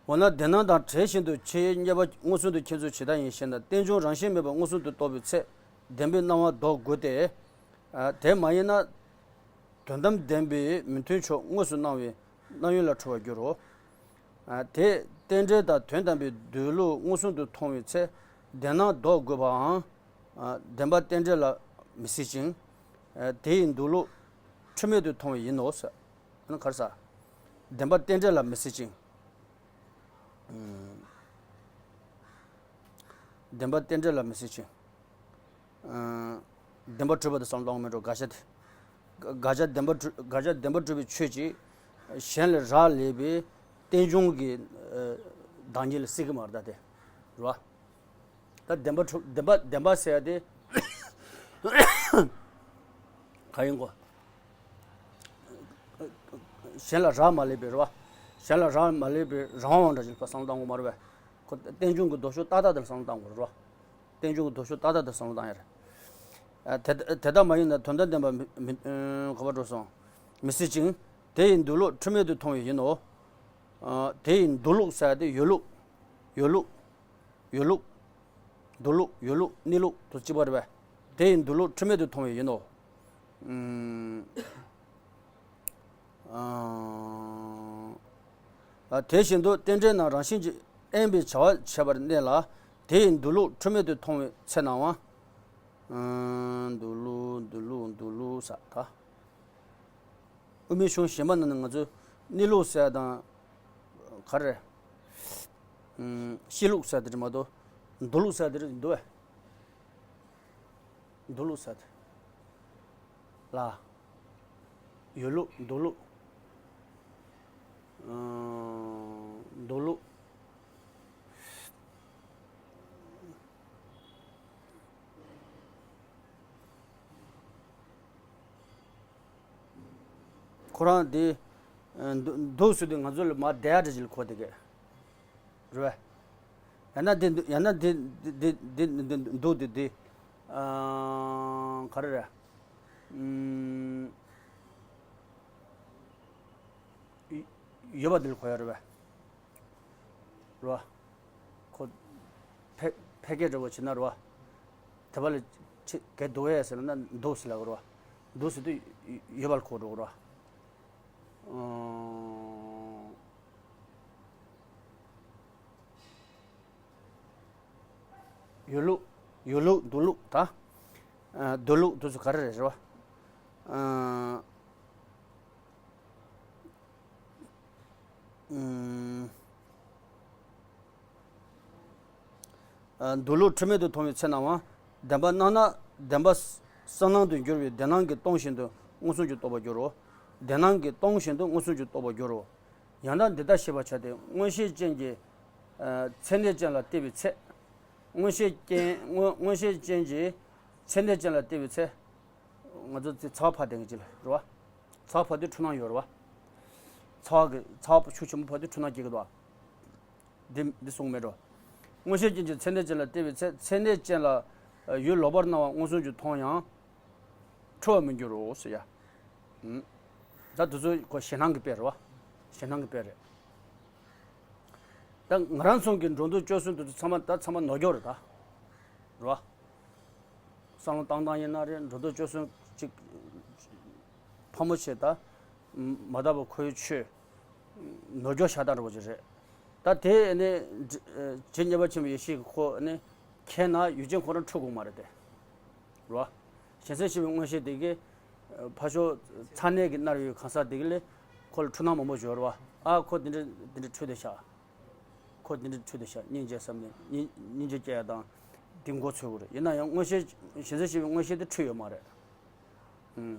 འོ་ན་བདེན་སྣང་དང་བྲལ་བཞིན་དུ་ཆོས་དབྱིངས་རྙེད་པ་མངོན་སུམ་དུ་ཁྱེད་ཚོས་ཇི་ལྟར་ཡིན་ཞེ་ན། རྟེན་འབྱུང་རང་བཞིན་མེད་པར་མངོན་སུམ་དུ་རྟོགས་པའི་ཚེ། བདེན་པའི་སྣང་བ་ལྡོག་དགོས་ཏེ། ཨ། དེ་མ་ཡིན་ན། དོན་དམ་བདེན་པའི་མི་མཐུན་ཕྱོགས་དངོས་སུ་སྣང་བའི་སྣང་ཡུལ་ལ་འཁྲུལ་བར་འགྱུར་རོ། ཨ། དེ་རྟེན་འབྲེལ་དང་དོན་དམ་པའི་སྡོད་ལུགས་མངོན་སུམ་དུ་མཐོང་བའི་ཚེ། བདེན་སྣང་ལྡོག་དགོས་པའང་། ཨ། བདེན་པ་རྟེན་འབྲེལ་ལ་མི་སྲིད་ཅིང་། ཨ། དེ་ཡི་འདུག་ལུགས་འཁྲུལ་མེད་དུ་མཐོང་བས་ཡིན་ནོ། ཟེར། ཨ་ནི་ག་རེ་ཟེར། བདེན་པ་རྟེན་འབྲེལ་ལ་མི་སྲིད་ཅིང་། ཨུམ། བདེན་པ་རྟེན་འབྲེལ་ལ་མི་སྲིད་ཅིང་། ཨ། བདེན་པར་གྲུབ་པ་དང་བསམ་བློ་བཏང་གི་མེད་འགྲོ། དགག་བྱ་དེ། དགག་བྱ་བདེན་པར་གྲུབ། དགག་བྱ་བདེན་པར་གྲུབ་པའི་ཆོས་ཀྱིས་གཞན་ལ་རག་ལས་པའི་རྟེན་འབྱུང་གི། ཨ། བདག་ཉིད་ལ་སྲིད་ཀྱི་མ་རེད་ད་དེ། རེད་བ། ད་བདེན་པ་གྲུབ། བདེན་པ་བདེན་པ་ཟེར་ཡ་དེ་ག་ཡིན་གོ། གཞན་ལ་རག་མ་ལས་པའི་རེད་བ། གཞན་ལ་རག་མ་ལས་པའི་རང་དབང་འདྲ་ཞིག་ལ་བསམ་བློ་བཏང་དགོས་མ་རེད་བས། ཁོ་རྟེན་འབྱུང་གི་ལྡོག་ཕྱོགས་ཏག་ཏག་དེ་ལ་བསམ་བློ་བཏང་དགོས་རེད་བ། རྟེན་འབྱུང་གི་ལྡོག་ཕྱོགས་ཏག་ཏག་དེ་བསམ་བློ་བཏང་ཡ་རེད། ཨ། དེ་དེ་ལྟ་མ་ཡིན་ན་དོན་དམ་བདེན་པ་མི་མི། ཨ། ག་པར་འགྲོ་སོང་། མི་སྲིད་ཅིང་། དེ་ཡི་འདུག་ལུགས་འཁྲུལ་མེད་དུ་མཐོང་བས་ཡིན་ནོ། ཨ། དེ་ཡི་འདུག་ལུགས་ཟེར་ཡ་དེ་ཡོད་ལུགས། ཡོད་ལུགས། ཡོད་ལུགས། འདུག་ལུགས། ཡོད་ལུགས། གནས་ལུགས་དེ་གཅིག་པ་རེད་པས། དེ་ཡི་འདུག་ལུགས་འཁྲུལ་མེད་དུ་མཐོང་བས་ཡིན་ནོ། ཨུམ། ཨ། དེ་བཞིན་དུ་རྟེན་འབྲེལ་རྣམས་རང་བཞིན་གྱིས་དབེན་པའི་བྱ་བ་བྱེད་པར་གནས་ལ། དེ་ཡི་འདུག་ལུགས་འཁྲུལ་མེད་དུ་མཐོང་བའི་ཚེ་ནའང་། ཨ། འདུག་ལུགས། འདུག་ལུགས། འདུག་ལུགས་ཟེར་ད། དབུ་མའི་གཞུང་གཞན་པ་ནང་ནས་ང་ཚོས་གནས་ལུགས་ཟེར་དང་། ག་རེ་རེད། ཨུམ། གཤིས་ལུགས་ཟེར་དེ་རེད་མ་གཏོགས། འདུག་ལུགས་ཟེར་དེ་རེད་འདུག་བས། འདུག་ལུགས་ཟེར་དེ། ལ། ཡོད་ལུགས། འདུག་ལུགས། ཨུམ། འདུག་ལུགས། ཁོ་རང་དེ། ཨ། འདུག་འདུག་ཟེར་དུས་ང་ཚོ་ལ་མར་བསྡད་ཡ་འདྲ་ཞིག་ལ་གོ་བསྡད་ཀྱི་རེད་བས། ཡང་ན་དེ་འདུག་ཡང་ན་དེ་དེ་དེ་དེ་འདུག་དེ་དེ། ཨ། ག་རེ་རེད། ཨུམ། ཡོད་པ་དེ་ལ་གོ་ཡ་རེད་བས། རེད་བ། ཁོ་ཕལ་ཕལ་སྐད་འདྲ་བོ་བྱེད་ན་རེད་བ། དེ་པ་ལ་ཆེ་གལ་འདུག་ཨེ་ཟེར་ན་འདུག་ཟེར་ལབ་རེད་བ། འདུག་ཟེར་དུས་ཡོད་པ་ལ་གོ་འགྲོ་རེད་བ། ཨང་། ཡོད་ལུགས། ཡོད་ལུགས། འདུག་ལུགས་ད། ཨ། འདུག་ལུགས་དེ་ཚོ་ག་རེ་རེད་རེད་བ། ཨ། ཨུམ། ཨ། འདུག་ལུགས་འཁྲུལ་མེད་དུ་མཐོང་བའི་ཚེ་ནའང་། བདེན་པར་སྣང་ན་བདེན་པ་བསམ་སྣང་དུ་འགྱུར་བས་བདེན་སྣང་གིས་སྟོང་བཞིན་དུ་མངོན་སུམ་གྱིས་རྟོགས་པར་འགྱུར་རོ། བདེན་སྣང་གིས་སྟོང་བཞིན་དུ་མངོན་སུམ་གྱིས་རྟོགས་པར་འགྱུར་རོ། ཡང་དག་འདི་ལྟར་ཤེས་པར་བྱ་སྟེ། མངོན་ཤེས་ཅན་གྱི། ཨ། ཚད་མཐའི་སྤྱན་ལ་བལྟས་པའི་ཚེ། མངོན་ཤེས་ཅན། མངོན་མངོན་ཤེས་ཅན་གྱི་ཚད་མཐའི་སྤྱན་ལ་བལྟས་པའི་ཚེ། ང་ཚོ་ཚེ་ཚ་བ་འཕར་བསྡད་མཁན་ཅིག་ལ་རེད་བ། ཚ་བ་འཕར་དུས་འཁྲུལ་སྣང་ཡོད་རེད་བ། ཚ་བ་གི་ཚ་བ་ཤུགས་ཆེན་པོ་འཕར་དུས་འཁྲུལ་སྣང་སྐྱེ་གི་འདུག་བ། འདི་འདི་གསུངས་མེད་འགྲོ། མངོན་ཤེས་ཅན་གྱི་ཚད་མཐའི་སྤྱན་ལ་བལྟས་པའི་ཚེ། ཚད་མཐའི་སྤྱན་ལ་ཡུལ་ལོག་པར་སྣང་བ་མངོན་སུམ་གྱིས་མཐོང་ཡང་། འཁྲུལ་བར་མི་འགྱུར་རོ་ཟེར་ཡ། ཨུམ། ད་དེ་ཚོ་ཁོ་ཞེད་སྣང་གི་དཔེ་རེད་བ། ཞེད་སྣང་གི་དཔེ་རེད། ད་ང་རང་ཚོ་གི་འགྲོ་འདུག་སྤྱོད་གསུམ་དེ་ཚོ་ཚང་མ་ད་ཚང་མ་ནོར་འཁྲུལ་རེད་ད། རེད་བ། བསམ་བློ་བཏང་སྟངས་ཡིན་ན་རེད། འགྲོ་འདུག་སྤྱོད་གསུམ་གཅིག་ཕལ་མོ་ཆེ་ད་མ་དག་པའི་ཁོའི་ཆོས་ནོར་འཁྲུལ་ཤ་སྟག་འདྲ་བོ་ཅིག་རེད། ད་དེ་ནི་ཇི་ཇི་སྙེད་པར་མཁྱེན་པའི་ཡེ་ཤེས་ཀྱི་ཁོ་ནི་མཁྱེན་ན་ཡུལ་ཅན་ཁོ་རང་འཁྲུལ་དགོས་མ་རེད་དེ། རེད་བ། གཞན་སེམས་ཤེས་པའི་མངོན་ཤེས་དེ་གིས་ཕར་ཕྱོགས་མཚན་གནས་ཀྱི་སྣང་བའི་གང་ཟག་དེ་གིས་ལས་ཁོ་ལ་འཁྲུལ་སྣང་མང་པོ་འབྱོར་བ། ཨ་ཁོ་དེ་འདྲ་དེ་འདྲ་འཁྲུལ་བསྡད་ཤག་ཁོ་དེ་འདྲ་འཁྲུལ་དུ་བཞག་སྙིང་རྗེ་བསམ་ནས་སྙིང་སྙིང་རྗེ་སྐྱེ་ཡ་དང་དེ་མགོ་ཚོས་དགོས་རེད། ཡིན་ན་ཡང་མངོན་ཤེས་གཞན་སེལ་ཞེས་པའི་མངོན་ཤེས་དེ་འཁྲུལ་ཡོད་མ་རེད། ཨུམ།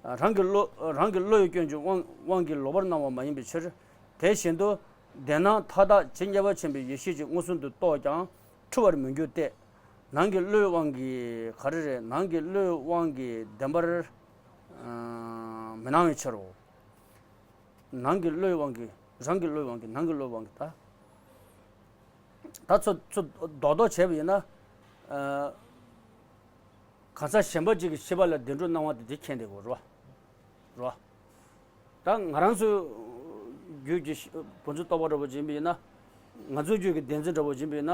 རང་གི་བློ་རང་གི་བློ་ཡི་སྐྱོན་གྱི་དབང་དབང་གིས་ལོག་པར་སྣང་བ་མ་ཡིན་པའི་ཕྱིར། དེ་བཞིན་དུ་བདེན་སྣང་མཐའ་དག་ཇི་སྙེད་པ་ཆེན་པོའི་ཡེ་ཤེས་ཀྱིས་མངོན་སུམ་དུ་རྟོགས་ཀྱང་འཁྲུལ་བར་མི་འགྱུར་ཏེ། ནང་གི་བློའི་དབང་གིས་ག་རེ་རེད། ནང་གི་བློའི་དབང་གིས་བདེན་པར་ཨ་མི་སྣང་བའི་ཕྱིར་རོ། ནང་གི་བློའི་དབང་གིས་རང་གི་བློའི་དབང་གིས་ནང་གི་བློའི་དབང་གིས་ད། ད་ཚོ་ཚོ་རྡོག་རྡོག་བྱས་པ་ཡིན་ན། ཨ། གང་ཟག་གཞན་པ་གཅིག་གི་ཤེས་པ་ལ་བདེན་གྲུབ་སྣང་བ་དེ་དེ་མཁྱེན་བསྡད་དགོས་རེད་བ། རེད་བ། ད་ང་རང་ཚོའི་རྒྱུད་ཀྱི་བོན་ཆུ་རྟོགས་པ་འདྲ་པོ་ཡིན་པ་ཡིན་ན། ང་ཚོའི་རྒྱུད་ཀྱི་བདེན་འཛིན་འདྲ་པོ་ཡིན་པ་ཡིན་ན།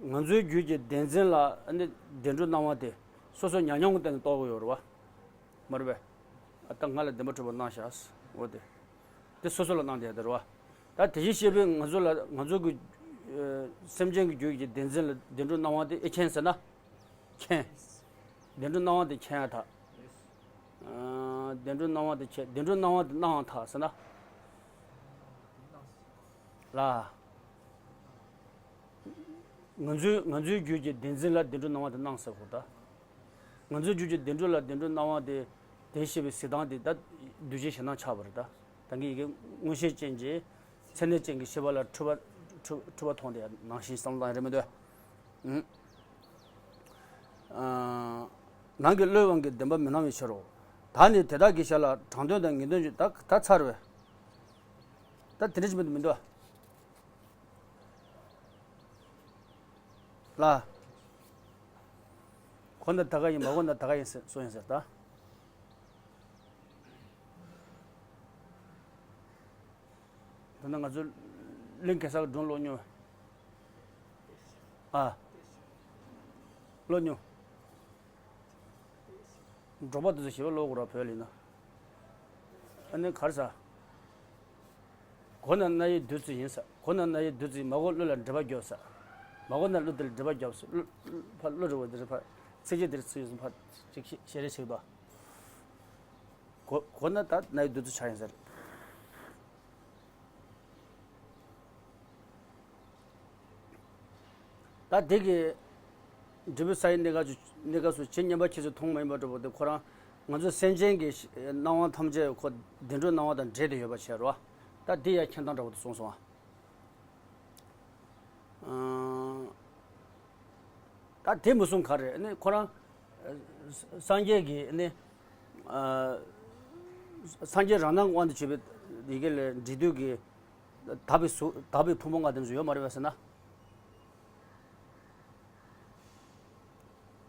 ང་ཚོའི་རྒྱུད་ཀྱི་བདེན་འཛིན་ལ་ནི་བདེན་གྲུབ་སྣང་བ་དེ་སོ་སོ་ཉམས་མྱོང་གི་སྟེང་ནས་རྟོགས་ཀྱི་ཡོད་རེད་བ། མ་རེད་པས། ཨ་ད་ང་ལ་བདེན་པ་གྲུབ་པ་གནང་ཤག་འོ་དེ། དེ་སོ་སོ་ལ་གནང་བསྡད་ཡོད་རེད་བ། ད་དེ་བཞིན་གཤེགས་པས་ང་ཚོ་ལ་ང་ཚོ་གི་ཨ་སེམས་ཅན་གྱི་རྒྱུད་ཀྱི་བདེན་འཛིན་ལ་བདེན་གྲུབ་སྣང་བ་དེ་ཨེ་མཁྱེན་ཟེར་ན། མཁྱེན། བདེན་གྲུབ་སྣང་བ་དེ་མཁྱེན་ཡ་ད། ཨ་བདེན་གྲུབ་སྣང་བ་དེ་མཁྱེན། བདེན་གྲུབ་སྣང་བ་དེ་སྣང་བ་ད་ཟེར་ན། ལ། ང་ཚོའི་ང་ཚོའི་རྒྱུད་ཀྱི་བདེན་འཛིན་ལ་བདེན་གྲུབ་སྣང་བ་དེ་སྣང་ཟེར་གོ་ད། ང་ཚོའི་རྒྱུད་ཀྱི་བདེན་གྲུབ་ལ་བདེན་གྲུབ་སྣང་བ་དེ་དེ་ཤེས་པའི་གཟིགས་སྟངས་དེ་ད་གདུལ་བྱའི་ཞེ་སྡང་ཆགས་པ་རེད་ད། ད་གིན་ཡི་གེ་མངོན་ཤེས་ཅན་གྱི་མཚན་ཉིད་ཅན་གྱི་ཤེས་པ་ལ་འཁྲུལ་པ་འཁྲུལ་འཁྲུལ་པ་མཐོང་དེ་ནང་བཞིན་བསམ་བློ་བཏང་ཡ་རེད་མི་འདུག་ཨུ། ཨ། ནང་གི་བློའི་དབང་གིས་བདེན་པ་མི་སྣང་བའི་ཕྱིར་རོ། ད་ནི་དེ་དག་གི་ཞར་ལ་དྲང་དོན་དང་ངེས་དོན་གྱི་ད་ད་ཚར་བས། ད་དེ་འདྲ་ཅིག་མི་འདུག་མི་འདུག་ལ། གོ་ན་ད་ག་ཡིན་མ་གོ་ན་ད་ག་ཡིན་ཟེར་སོ་ཡིན་ཟེར་ད། ད་ནི་ང་ཚོ་གླིང་གེ་སར་གྱི་སྒྲུང་ཀློག་མྱོང་། ཨ། ཀློག་མྱོང་། འབྲོག་པ་དེ་ཚོ་ཞེ་པོ་ཀློག་དགོས་ར་བོད་ལ་ཡིན་ན། ཨ་ནི་གར་ས། གོ་ན་རྣ་ཡི་བདུད་རྩི་ཡིན་ས། གོ་ན་རྣ་ཡི་བདུད་རྩི་མ་གོ་བློ་ལ་སྒྲིབ་པ་རྒྱོབ་ས། མ་གོ་ན་བློ་དེ་ལ་སྒྲིབ་པ་རྒྱོབ་ས། བློ་ཕ་བློ་རི་བོ་དེ་རི་ཕ་ཚིག་རྗེས་དེར་ཚིག་ཡོད་ས་ཕ་ཅིག་ཤེས་རེ་ཞིག་དོ། གོ་གོ་ན་ད་རྣ་ཡི་བདུད་རྩི་ཆགས་ཡིན་ས་རེད། ད་དེ་གི་འབྲས་བུ་ས་ཡི་གནས་སྐབས་སུ་གནས་སྐབས་སུ་ཇི་སྙེད་པ་ཁྱེད་ཚོས་མཐོང་མ་ཡིན་པ་འདྲ་པོ་དེ་ཁོ་རང་ང་ཚོ་སེམས་ཅན་གྱི་སྣང་བ་ཐམས་ཅད་ཁོ་བདེན་གྲུབ་སྣང་བ་དང་འདྲེས་ཏེ་ཡོད་པ་བྱས་རོ། ད་དེ་ཡང་མཁྱེན་སྟངས་འདྲ་པོ་དེ་གསུངས་སོང་ཨ། ད་དེ་མི་གསུང་ག་རེ་ནི་ཁོ་རང་སངས་རྒྱས་ཀྱི་ནི་སངས་རྒྱས་རང་སྣང་དབང་དུ་བྱས་པའི་ཡི་གེ་ལས་འབྲས་དུས་ཀྱི། དག་པའི་གཟུགས་དག་པའི་ཕུང་པོ་ལྔ་དེ་ཚོ་ཡོད་མ་རེད་པས་ཟེར་ན།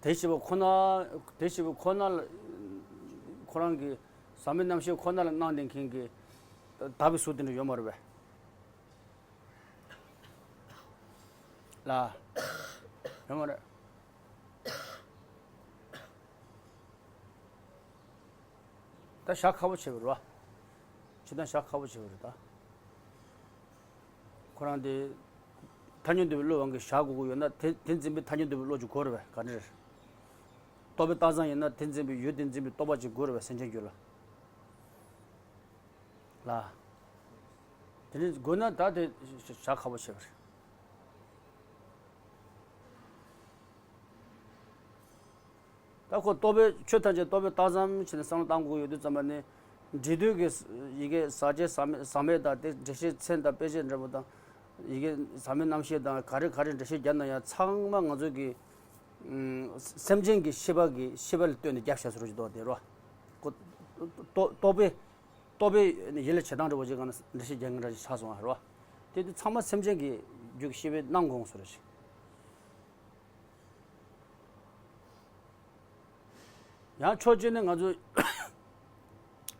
དེ་ཞེས་པ་ཁོ་ན་དེ་ཞེས་པ་ཁོ་ན་ལ་ཁོ་རང་གི་ཟག་མེད་རྣམ་ཤེས་ཁོ་ན་ལ་སྣང་ལྡན་མཁན་གྱི་དག་པའི་གཟུགས་དེ་འདྲ་ཡོད་མ་རེད་པས། ལ། ཡོད་མ་རེད། ད་བཞག་ཁག་པོ་བྱེད་པ་རེད་བ། ཇི་ལྟར་བཞག་ཁག་པོ་བྱེད་པ་རེད་ད། ཁོ་རང་དེ་ཐ་སྙད་འདུས་པའི་བློའི་དབང་གིས་བཞག་དགོས་ཀྱི་ཡོད་ན་དེ་དེ་འཛིན་པའི་ཐ་སྙད་འདུས་པའི་བློ་ཅིག་དགོས་རེད་བས། ག་འདྲ་རེད། རྟོག་པའི་རྟགས་ཙམ་ཡིན་ན་དེ་འཛིན་པའི་ཡུལ་དེ་འཛིན་པའི་རྟོག་པ་ཅིག་དགོས་རེད་བས་སེམས་ཅན་རྒྱུད་ལ། ལ། དེ་ནི་དགོས་ན་ད་དེ་བཞག་ཁག་པོ་བྱེད་པ་རེད། ད་ཁོ་རྟོག་པའི་ཆོས་ཐམས་ཅད་རྟོག་པའི་རྟགས་ཙམ་བྱས་ནས་བསམ་བློ་བཏང་དགོས་ཡོད་དུས་ཙམ་པ་ནི། འབྲས་དུས་ཀྱི་ཡི་གེ་ཟག་བཅས་ཟག་མེད་ཟག་མེད་དང་དེ་འགྲེལ་བཤད་མཚན་དང་དཔེ་བྱད་འདྲ་པོ་དང་། ཡི་གེ་ཟག་མེད་རྣམ་ཤེས་དང་ག་རེ་ག་རེ་འགྲེལ་བཤད་བརྒྱབ་ན་ཡང་ཚང་མ་ང་ཚོ་གི་སེམས་ཅན་གྱི་ཤེས་པ་གི་ཤེས་པ་ལ་ལྟོས་ནས་རྒྱབ་བཞག་ཟེར་རོ་ཅིག་འདུག་དེ་རོ། ཁོ་རྟོག་རྟོག་པའི་རྟོག་པའི་ཡིད་ལ་བྱེད་སྟངས་འདྲ་པོ་ཅིག་གང་ན་འགྲེལ་བཤད་རྒྱག་མཁན་འདྲ་ཅིག་ཆགས་སོང་བ་རོ། དེ་དུས་ཚང་མ་སེམས་ཅན་གྱི་རྒྱུད་ཀྱི་ཤེས་པའི་སྣང་དགོངས་ཟེར་རོ་ཅིག་ཡང་ཕྱོགས་གཅིག་ནས་ང་ཚོ་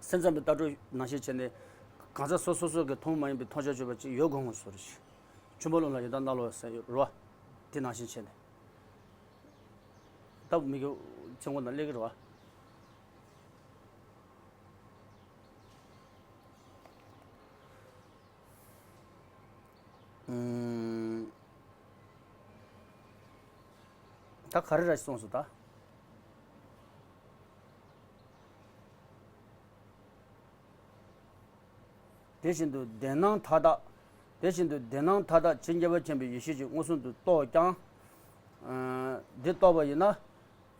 སེམས་ཙམ་པའི་ལྟ་གྲུབ་ནང་བཞིན་བྱས་ནས་གང་ཟག་སོ་སོ་སོ་གི་མཐོང་མ་ཡིན་པའི་མཐོང་བྱ་དཔྱོད་པ་ཅིག་ཡོད་དགོས་ངོ་སོར་ཞིག་ཆུ་འབུ་ལོང་ལ་ཡི་དྭགས་གནག་ལོ་ཟེར་ཡོད་རོ། དེ་ནང་བཞིན་བྱས་ནས་ད་མི་གི་ཚེ་མགོ་ན་སླེབས་ཀྱི་རེད་བ། ཨུམ། ད་ག་རེ་ར་ཞིག་གསུངས་སོང་ད། དེ་བཞིན་དུ་བདེན་སྣང་མཐའ་དག་ དེ་བཞིན་དུ་བདེན་སྣང་མཐའ་དག་ཇི་སྙེད་པ་མཁྱེན་པའི་ཡེ་ཤེས་ཀྱིས་མངོན་སུམ་དུ་རྟོགས་ཀྱང་། ཨ། འདི་རྟོགས་པ་ཡིན་ན།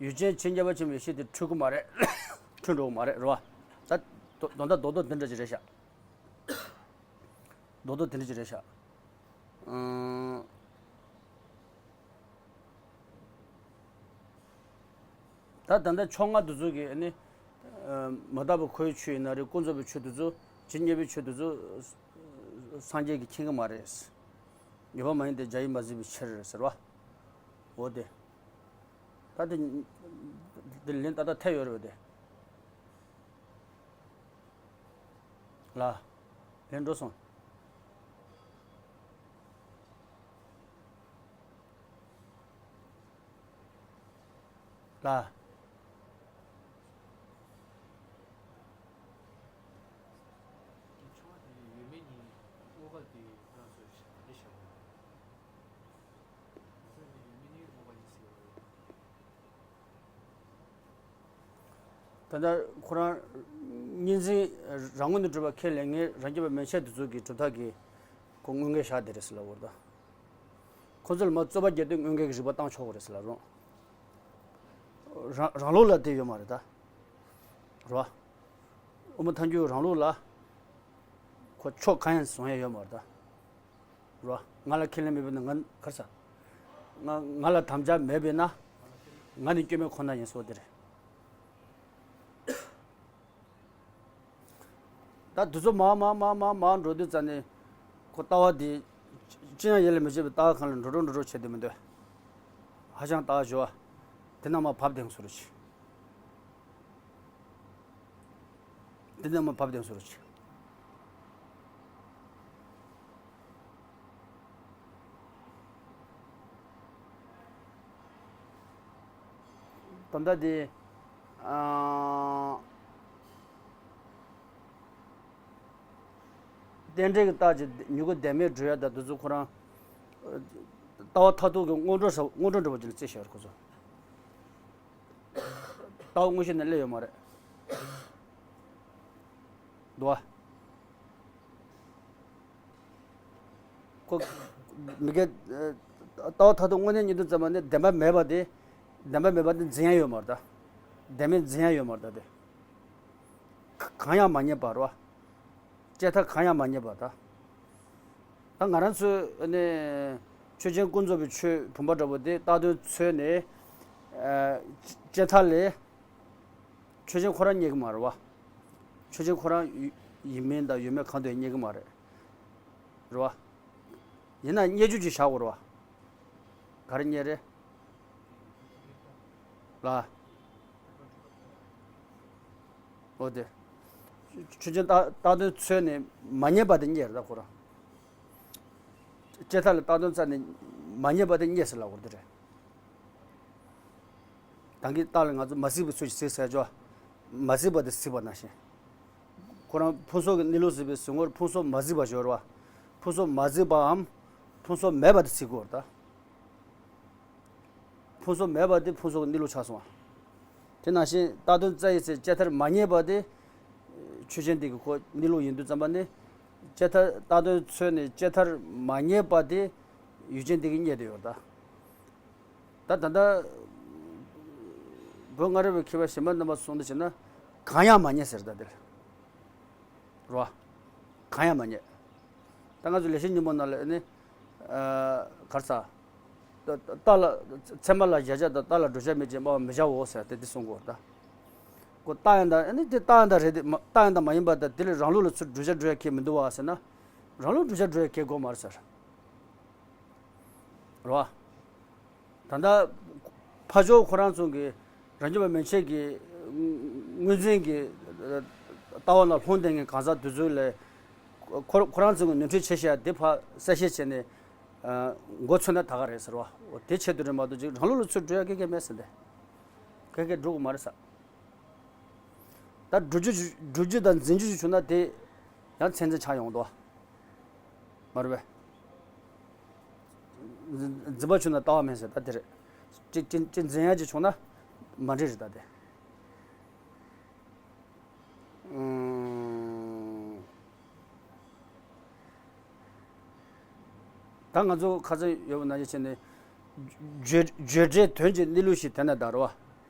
ཡུལ་ཅན་ཇི་སྙེད་པ་མཁྱེན་པའི་ཡེ་ཤེས་དེ་འཁྲུལ་གྱི་མ་རེད། འཁྲུལ་འགྲོ་གི་མ་རེད། རེད་བ། ད་དོ་དོན་དག་རྡོག་རྡོག་འདི་འདྲ་ཅིག་རེད་ཤག་རྡོག་རྡོག་འདི་འདྲ་ཅིག་རེད་ཤག་ཨང་། ད་ད་ལྟ་ཕྱོགས་སྔ་དེ་ཚོ་གིས་ནི། ཨ། མ་དག་པའི་ཁོའི་ཆོས་ཡིན་ན་རེད། ཀུན་རྫོབ་པའི་ཆོས་དེ་ཚོ། ཇི་སྙེད་པའི་ཆོས་དེ་ཚོ། སངས་རྒྱས་ཀྱིས་མཁྱེན་གྱི་མ་རེད། ཡོད་པ་མ་ཡིན་ཏེ་རྒྱ་ཡིས་མ་གཟིགས་པའི་ཕྱིར་ཟེར་བ། འོ་དེ། ད་དེ། དེ་ལན་ཏག་ཏག་ཐེབས་ཡོད་རེད་པ་དེ། ལ། ལན་འགྲོ་སོང་། ལ། དེ་ཆུང་བ་དེ་ཡོད་མེད་གཉིས་དངོས་ཁ་དེ་རང་ཚོ་ཞིག་ག་འདྲ་བྱ་དགོས། ད་ལྟ་ཁོ་རང་གཉིས་འཛིན་རང་ངོས་ནས་གྲུབ་པ་ཁས་ལེན་མཁན་རང་རྒྱུད་པ་མན་ཆད་དེ་ཚོ་གི་གྲུབ་མཐའ་གི་ཁོ་དངོས་འགལ་བཞག་བསྡད་རེད་ཟེར་ལབ་ཡོད་རེད་ད། ཁོ་ཚོ་ལ་མ་རྩོད་པ་རྒྱག་དུས་དངོས་འགལ་གྱི་རིགས་པ་བཏང་ཆོག་གི་རེད་ཟེར་ལབ་རུང་། རང་རང་ལུགས་ལ་དེ་ཡོད་མ་རེད་ད། རེད་བ། དབུ་མ་ཐལ་འགྱུར་རང་ལུགས་ལ་ཁོ་ཕྱོགས་གང་ཡང་བཟུང་ཡ་ཡོད་མ་རེད་ད། རོ། ང་ལ་ཁས་ལེན་མེད་པས་ན་ང་གར་ས། ང་ང་ལ་དམ་བཅའ་མེད་པས་ན། ང་ནི་སྐྱོན་མེད་ཁོ་ན་ཡིན་སོགས་དེ་རེད། ད་དུས་ཚོད་མང་མང་མང་མང་མང་འགྲོ་དུས་ཙ་ནས། ཁོ་ལྟ་བ་འདི། ཅི་ཡང་ཡིད་ལ་མི་བྱེད་པའི་ལྟ་བ་གང་ལ་འགྲོ་འགྲོ་འགྲོ་འགྲོ་བྱེད་དུ་མི་འདོད། ཧ་ཅང་ལྟ་བ་ཞོ། དེ་ན་མ་བབ་དེང་སོ་རུ་ཆི། འདི་ནས་མ་བབ་དེང་སོར་ཆེ། ད་ལྟ་དེ། ཨ། རྟེན་འབྲེལ་གྱི་རྟགས་ཀྱི་མྱུ་གུ་བདེན་མེད་འགྲོ་ཡ་ད་དུ་ཚོ་ཁོ་རང་། ལྟ་བ་མཐར་ཐུག་གི་སྔོན་འགྲོ་ས་སྔོན་འགྲོ་འདྲ་པོ་ཅིག་ལ་རྩིས་བཞག་ཡོད་རེད་ཁོ་ཚོ། ལྟ་བ་དངོས་གཞི་ནས་སླེབས་ཡོད་མ་རེད། འདུག་བ། ཁོ། མི་སྐད། ལྟ་བ་མཐར་ཐུག་དངོས་གནས་གཉིས་དོན་ཙམ་པ་ནི་བདེན་པ་མེད་པ་དེ། བདེན་པ་མེད་པ་དེ་འཛིན་ཡ་ཡོད་མ་རེད་ད། བདེན་མེད་འཛིན་ཡ་ཡོད་མ་རེད་ད་དེ། གང་ཡང་མ་རྙེད་པ་རེད་བ། དཔྱད་མཐའ་གང་ཡང་མ་རྙེད་པ་ད། ད་ང་རང་ཚོས་ནི། ཆོས་ཅན་ཀུན་རྫོབ་པའི་ཆོས་བུམ་པ་འདྲ་པོ་དེ་བཏགས་དོན་འཚོལ་ནས། ཨ། དཔྱད་མཐའ་ལས། ཆོས་ཅན་ཁོ་རང་རྙེད་ཀྱི་མ་རེད་བ། ཆོས་ཅན་ཁོ་རང་ཡོད་ཡིན་མིན་དང་ཡོད་མེད་གང་དུ་ཡང་རྙེད་ཀྱི་མ་རེད། རེད་བ། ཡིན་ན་རྙེད་རྒྱུ་ཅིག་བཞག་དགོས་རེད་བ། ག་རེ་རྙེད་རེད། ལ། འོ་དེ། ཆོས་ཅན་བཏགས་བཏགས་དོན་འཚོལ་ནས་མ་རྙེད་པ་དེ་རྙེད་རེད་ད་ཁོ་རང་། དཔྱད་མཐའ་ལ་བཏགས་དོན་བཙལ་ནས་མ་རྙེད་པ་དེ་རྙེད་ཟེར་ལབ་དགོས་རེད་དེ་རེད། ད་གིན་རྟགས་ལ་ང་ཚོ་མ་གཟིགས་པའི་ཚུལ་གྱིས་གཟིགས་ཟེར་ཆོག་མ་གཟིགས་པ་དེ་གཟིགས་པ་ནང་བཞིན། ཁོ་རང་ཕུན་ཚོགས་ཀྱི་གནས་ལུགས་གཟིགས་པའི་གཟིགས་ངོར་ཕུན་ཚོགས་མ་གཟིགས་པ་སྦྱོར་བ། ཕུན་ཚོགས་མ་གཟིགས་པའམ། ཕུན་ཚོགས་མེད་པ་དེ་གཟིགས་དགོས་རེད་ད། ཕུན་ཚོགས་མེད་པ་དེ་ཕུན་ཚོགས་ཀྱི་གནས་ལུགས་ཆགས་སོང་བ། དེ་ནང་བཞིན་བཏགས་དོན་བཙལ་ཡི་ཚེ་དཔྱད་མཐར་མ་རྙེད་པ་དེ། ཆོས་ཅན་དེ་གི་ཁོ་གནས་ལུགས་ཡིན་དུས་ཙམ་པ་ནི། དཔྱད་མཐར་བཏགས་དོན་འཚོལ་ནས་དཔྱད་མཐར་མ་རྙེད་པ་དེ། ཡུལ་ཅན་དེ་གིས་རྙེད་དུ་ཡོད་ད། ད་ད་ལྟ། བོད་སྔ་རབས་པའི་མཁས་པ་གཞན་པ་རྣམ་པ་གསུང་དུ་བྱས་ན། གང་ཡང་མ་རྙེད་ཟེར་ད་དེར། རོ། གང་ཡང་མ་རྙེད། ད་ང་ཚོ་ལེགས་བཤད་སྙིང་པོ་ནང་ལ་ནི། ཨ། གར་ས། རྟ་རྟ་ལ། ཚད་མ་ལ་གཞལ་བྱ་དང་རྟ་ལ་བགྲོད་བྱ་མེད་ཅེས་སྨྲ་བར་མི་བྱའོ་ཟེར་ཏེ་འདི་གསུང་གོ་ད། ཁོ་རྟགས་ཡང་དག་ཨ་ནི་དེ་རྟགས་ཡང་དག་རེད་དེ་མ་རྟགས་ཡང་དག་མ་ཡིན་པ་དང་དེ་ལས་རང་ལུགས་ལ་ཚུར་བགྲོད་བྱ་བགྲོད་ཡ་གལ་མི་འདུག་བ་ཟེར་ན། རང་ལུགས་བགྲོད་བྱ་བགྲོད་ཡ་གལ་དགོས་མ་རེད་ཟེར། རེད་བ། ད་ལྟ་ཕ་ཇོ་ཁོ་རང་ཚོ་གི་རང་རྒྱུད་པ་མན་ཆད་ཀྱི་དངོས་འཛིན་གྱི་ལྟ་བ་ལ་ལྷུང་བསྡད་མཁན་གང་ཟག་དེ་ཚོ་ལས་ཁོ་ཁོ་རང་ཚོ་གི་ནོར་འཁྲུལ་ཆེ་ཤོས་དེ་ཕར་གསལ་བཤད་བྱས་ནས་མགོ་ཚོས་ན་ད་ག་རེད་ཟེར་བ། འོ་དེ་ཆེད་དུ་རེད་མ་གཏོགས་ཅིག་རང་ལུགས་ལ་ཚུར་འགྲོ་ཡ་གེ་གེ་མེད་ཟེར་འདི། གེ་གེ་འགྲོ་གི་མ་རེད་ས། ད་སྒྲུབ་རྒྱུ་སྒྲུབ་རྒྱུ་དང་འཛིན་རྒྱུ་ཞིག་བྱུང་ན་དེ་ཡང་ཚད་འཛིན་ཆགས་ཡོང་འདུག་བ། མ་རེད་པས། འཛིན་འཛིན་པ་བྱུང་ན་ལྟ་བ་མེད་ཟེར་ད་དེ་རེད། ཅི་ཅི་ཅི་འཛིན་ཡ་ཅིག་བྱུང་ན་མ་འགྲིག་རེད་ད་དེ། ཨུམ། ད་ང་ཚོ་ཁ་སང་ཡོད་པ་ནང་བཞིན་བྱས་ནས། བརྗོད་བརྗོད་བྲལ་དོན་གྱི་གནས་ལུགས་ཤིག་དེ་ན་ད་རེད་བ།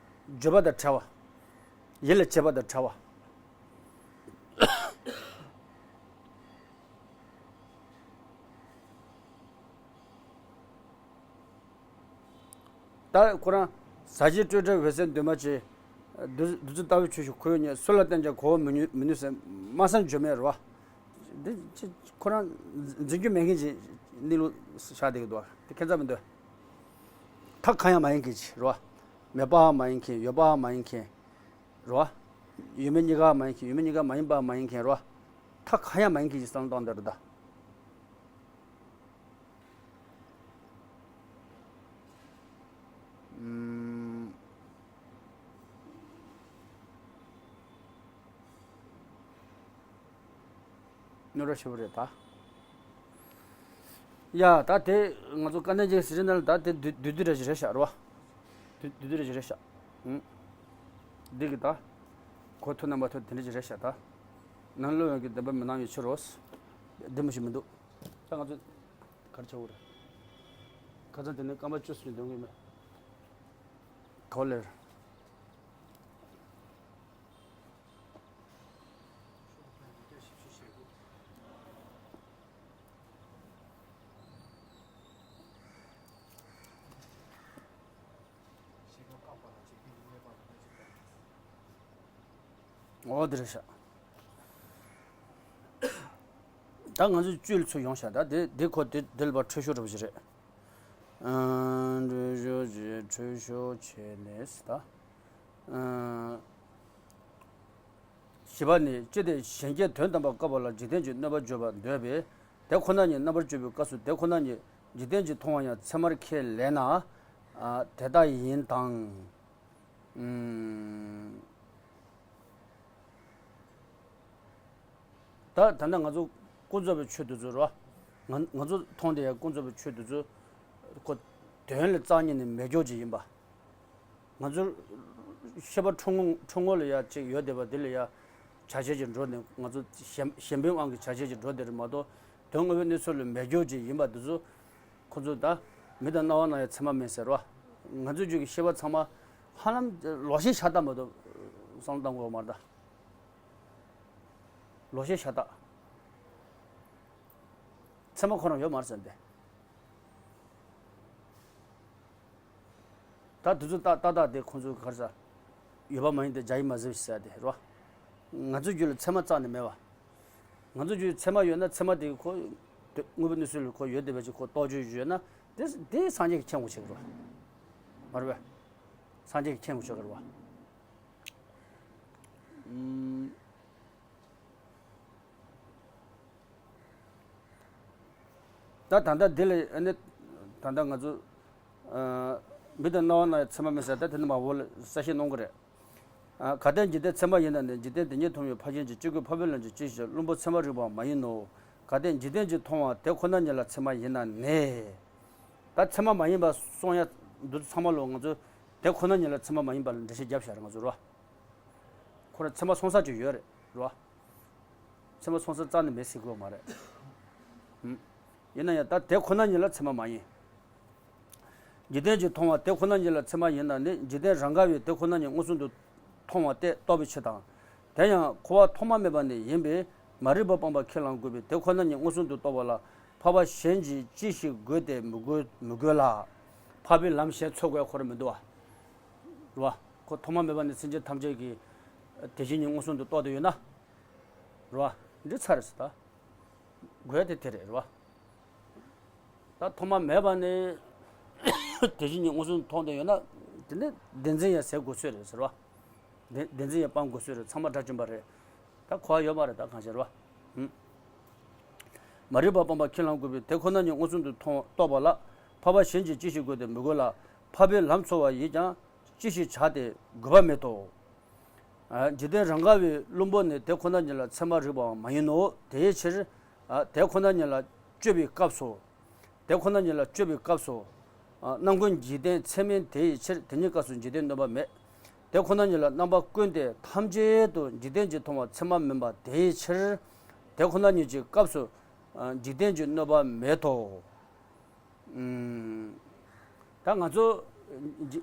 བརྗོད་པ་དང་བྲལ་བ། ཡིད་ལ་བྱེད་པ་དང་བྲལ་བ། ད་ཁོ་རང་ཟབ་ཞི་སྤྲོས་བྲལ་འོད་གསལ་འདུས་མ་བྱས། བདུད་བདུད་རྩི་ལྟ་བུའི་ཆོས་ཤིག་ཁོ་བོས་རྙེད། སུ་ལ་བསྟན་ཀྱང་གོ་བར་མི་ནུས་མི་ནུས་ཟེར། སྨྲ་བསམ་བརྗོད་མེད་རེད་བ། འདི་ཅི་ཁོ་རང་འཛིན་རྒྱུ་མེད་མཁན་གྱི་གནས་ལུགས་ཆགས་བསྡད་ཀྱི་འདུག་དེ་ཁྱད་མཚར་མི་འདུག་ཐབས་གང་ཡང་མ་ཡིན་མཁན་ཅིག་རེད་བ། མེད་པའང་མ་ཡིན་མཁན། ཡོད་པའང་མ་ཡིན་མཁན་རེད་བ། ཡོད་མེད་གཉིས་ཀ་མ་ཡིན་མཁན། ཡོད་མེད་གཉིས་ཀ་མ་ཡིན་པའང་མ་ཡིན་མཁན་རེད་བ། ཐབས་གང་ཡང་མ་ཡིན་མཁན་ཅིག་བསམ་བློ་བཏང་བསྡད་རེད་ད། ཨུམ། རྣོ་ར་ཞེ་པོ་རེད་ད། ཡ་ད་དེ་ང་ཚོ་དཀའ་གནད་ཅིག་ཟེར་ན་ད་དེ་བདུད་བདུད་བདུད་ར་ཞིག་རེད་ཤག་རེད་བ། བདུད་བདུད་ར་ཞིག་རེད་ཤག་ཨུམ། འདི་གི་ད། གོ་ཐུབ་ན་མ་ཐུབ་དེ་འདྲ་ཞིག་རེད་ཤག་ད། ནང་བློ་ཡོད་ཀྱི་བདེན་པ་མི་སྣང་བའི་ཕྱིར་རོ། བདེན་པ་ཞིག་མི་འདུག་ད་ང་ཚོ་ག་རེ་བྱ་དགོས་རེད། ཁ་སང་དེ་ནས་སྐར་མ་བཅུ་ཙམ་འདོན་གི་མེད། ག་བ་ལེར། འོ་དེ་རེད་ཤག་ད་ང་ཚོ་བཅུད་ལ་ཚུར་ཡོང་ཤག་ད་དེ་དེ་ཁོ་དེ་དེ་ལ་བ་འཕྲོད་ཤོག་འདྲ་པོ་ཞིག་རེད། ཨ། འགྲོ་ཞོ་ཅེས་འཕྲོད་ཤོག་བྱས་ནས་ད། ཨ། བཞི་པ་ནི། ཅི་སྟེ་གཞན་སྐྱེ་དོན་དམ་པར་བཀག་པ་ལ་འཇིག་རྟེན་གྱི་གནོད་པ་བརྗོད་པར་འདོད་པས། དེ་ཁོ་ན་ཉིད་རྣམ་པར་གཅོད་པའི་སྐབས་སུ་དེ་ཁོ་ན་ཉིད་འཇིག་རྟེན་གྱིས་མཐོང་བ་ཡང་ཚད་མར་ཁས་ལེན་ན། ཨ། དེ་ལྟ་ཡིན་དང་། ཨུམ། ད་ད་ལྟ་ང་ཚོ་ཀུན་རྫོབ་པའི་ཆོས་དེ་ཚོ་རེད་བ། ང་ང་ཚོ་མཐོང་བསྡད་ཡ་ཀུན་རྫོབ་པའི་ཆོས་དེ་ཚོ་ཁོ་དོན་ལ་རྩ་བ་ཉིད་ནས་མེད་སྐྱོ་ཅིག་ཡིན་པ། ང་ཚོ་ཤེས་པ་འཁྲུལ་ངོ་འཁྲུལ་ངོ་ལ་ཡ་ཅིག་ཡོད་བསྡད་པ་དེ་ལ་ཡ་བྱ་བྱེད་ཅིག་འགྲོ་ནས་ང་ཚོ་གཞན་གཞན་ཕན་དབང་གི་བྱ་བྱེད་ཅིག་འགྲོ་བསྡད་རེད་མ་གཏོགས་དོན་དངོས་པོའི་གནས་ཚུལ་ལ་མེད་སྐྱོ་ཅིག་ཡིན་པ་དེ་ཚོ་ཁོ་ཚོ་ད་མི་དང་རྣ་བ་ན་ཡ་ཚད་མ་མེད་ཟེར་བ། ང་ཚོ་རྒྱུད་ཀྱི་ཤེས་པ་ཚང་མ་ཧ་ལམ་ལོག་ཤེས་ཤ་སྟག་མ་གཏོགས་བསམ་བློ་གཏོང་དགོས་མ་རེད་ད། ལོག་ཤེས་ཤ་སྟག་ཚད་མ་ཁོ་རང་ཡོད་མ་རེད་ཟེར་ཏེ། ད་དེ་ཚོ་ཏག་ཏག་ཏག་དེ་ཁོང་ཚོའི་ག་རེ་ཟ། ཡོད་པ་མ་ཡིན་ཏེ་བྱ་ཡིས་མ་བཟོས་ཟེར་ཏེ་རེད་བ། ང་ཚོའི་རྒྱུད་ལ་ཚད་མ་རྩ་ནས་མེད་བ། ང་ཚོའི་རྒྱུད་ཚད་མ་ཡོད་ན་ཚད་མ་དེ་ཁོ། དངོས་པོའི་གནས་ཚུལ་ལ་ཁོ་ཡོད་བསྡད་པ་ཅིག་ཁོ་རྟོགས་བརྗོད་ཡོད་ན་དེ་དེ་སངས་རྒྱས་ཀྱི་མཁྱེན་དགོས་ཆེ་གི་རེད་བ། མ་རེད་བས། སངས་རྒྱས་ཀྱི་མཁྱེན་དགོས་ཆེ་གི་རེད་བ། ཨུམ། ད་ད་ལྟ་འདི་ལ་ཨ་ནི། ད་ལྟ་ང་ཚོ། ཨ། མི་དང་རྣ་བ་ན་ཚད་མ་མེད་ཟེར་ད་དེ་ནི་མ་འོ་ལ་གསལ་བཤད་གནང་གི་རེད། ཨ། གལ་ཏེ་འཇིག་རྟེན་ཚད་མ་ཡིན་ན་ནི་འཇིག་རྟེན་དེ་ཉིད་མཐོང་བའི་ཕར་ཕྱིན་གྱི་སྤྱི་དགོས་འཕགས་པའི་ལམ་གྱི་སྤྱི་ཞིག་བླུན་པོ་ཚད་མར་རིག་པའང་མ་ཡིན་ནོ། གལ་ཏེ་འཇིག་རྟེན་གྱིས་མཐོང་བ་དེ་ཁོ་ན་ཉིད་ལ་ཚད་མ་ཡིན་ན་ནི། ད་ཚད་མ་མ་ཡིན་པ་སོང་ཡ་འདི་ཚང་མ་ལོ་ང་ཚོ་དེ་ཁོ་ན་ཉིད་ལ་ཚད་མ་མ་ཡིན་པ་ལ་འགྲེལ་བཤད་བརྒྱབ་བཞག་རེད་ང་ཚོ་རོ། ཁོ་རང་ཚད་མ་སོང་ས་ཅིག་ཡོད་རེད་རོ། ཚད་མ་སོང་ས་རྩ་ནས་མེད་ཟེར་དགོས་མ་རེད། ཧུམ། ཡིན་ན་ཡང་ད་དེ་ཁོ་ན་ཉིད་ལ་ཚད་མ་མ་ཡིན། འཇིག་རྟེན་གྱིས་མཐོང་བ་དེ་ཁོ་ན་ཉིད་ལ་ཚད་མ་ཡིན་ན་ནི་འཇིག་རྟེན་རང་དགའ་བས་དེ་ཁོ་ན་ཉིད་མངོན་སུམ་དུ་མཐོང་བ་སྟེ་རྟོགས་པའི་ཕྱིར་དང་། དེ་ཡང་འཁོར་བ་ཐོག་མ་མེད་པ་ནས་ཡིན་པས་མ་རིག་པ་སྤངས་པ་ཁས་བླང་དགོས་པས་དེ་ཁོ་ན་ཉིད་མངོན་སུམ་དུ་རྟོགས་པ་ལ་འཕགས་པ་གཞན་གྱིས་ཅི་ཞིག་དགོས་ཏེ་མི་དགོས་མི་དགོས་ལ། འཕགས་པའི་ལམ་ཞེས་འཚོལ་དགོས་ཁོ་རང་མི་འདུག་བ། རེད་བ། ཁོ་ཐོག་མ་མེད་པ་ནས་སེམས་ཅན་ཐམས་ཅད་ཀྱི་དེ་བཞིན་ཉིད་མངོན་སུམ་དུ་རྟོགས་ཏེ་ཡོད་ན། རེད་བ། འདི་ཚར་རེད་ཟེར་ད། དགོས་དེ་དེ་རེད་རེད་བ། ད་ཐོག་མ་མེད་པ་ནས་དེ་བཞིན་ཉིད་མངོན་སུམ་མཐོང་དུ་ཡོད་ན། དེ་ནི་བདེན་འཛིན་ཡང་ཟད་དགོས་ཚོད་རེད་ཟེར་བ། བདེན་བདེན་འཛིན་ཡང་སྤང་དགོས་ཚོད་རེད་ཚང་མ་དགྲ་བཅོམ་པ་རེད། ད་གོ་བ་ཡོད་མ་རེད་ད་གང་ཤར་བ། ཧུམ། མ་རིག་པ་སྤངས་པ་ཁས་བླང་དགོས་པས་དེ་ཁོ་ན་ཉིད་མངོན་སུམ་དུ་མཐོང་རྟོགས་པ་ལ་འཕགས་པ་གཞན་གྱིས་ཅི་ཞིག་དགོས་ཏེ་མི་དགོས་ལ། འཕགས་པའི་ལམ་འཚོལ་བ་ཡིས་ཀྱང་ཅི་ཞིག་བྱ་སྟེ་དགོས་པ་མེད་དོ། ཨ། འཇིག་རྟེན་རང་དགའ་བའི་བླུན་པོ་ནི་དེ་ཁོ་ན་ཉིད་ལ་ཚད་མར་རིག་པའང་མ་ཡིན་ནོ། དེའི་ཕྱིར། ཨ། དེ་ཁོ་ན་ཉིད་ལ་དཔྱོད་པའི་སྐབས་སུ། དེ་ཁོ་ན་ཉིད་ལ་དཔྱོད་པའི་སྐབས་སུ། ཨ། རྣམ་ཀུན་འཇིག་རྟེན་ཚད་མིན་དེ་ཡི་ཕྱིར་དེ་ཉིད་སྐབས་སུ་འཇིག་རྟེན་གནོད་པ་མེད། དེ་ཁོ་ན་ཉིད་ལ་རྣམ་པ་ཀུན་ཏེ་ཐམས་ཅད་དུ་འཇིག་རྟེན་གྱིས་མཐོང་བ་ཚད་མ་མིན་པ་དེའི་ཕྱིར། དེ་ཁོ་ན་ཉིད་ཀྱི་སྐབས་སུ། ཨ། འཇིག་རྟེན་གྱི་གནོད་པ་མེད་དོ། ཨུམ། ད་ང་ཚོ་འཇིག་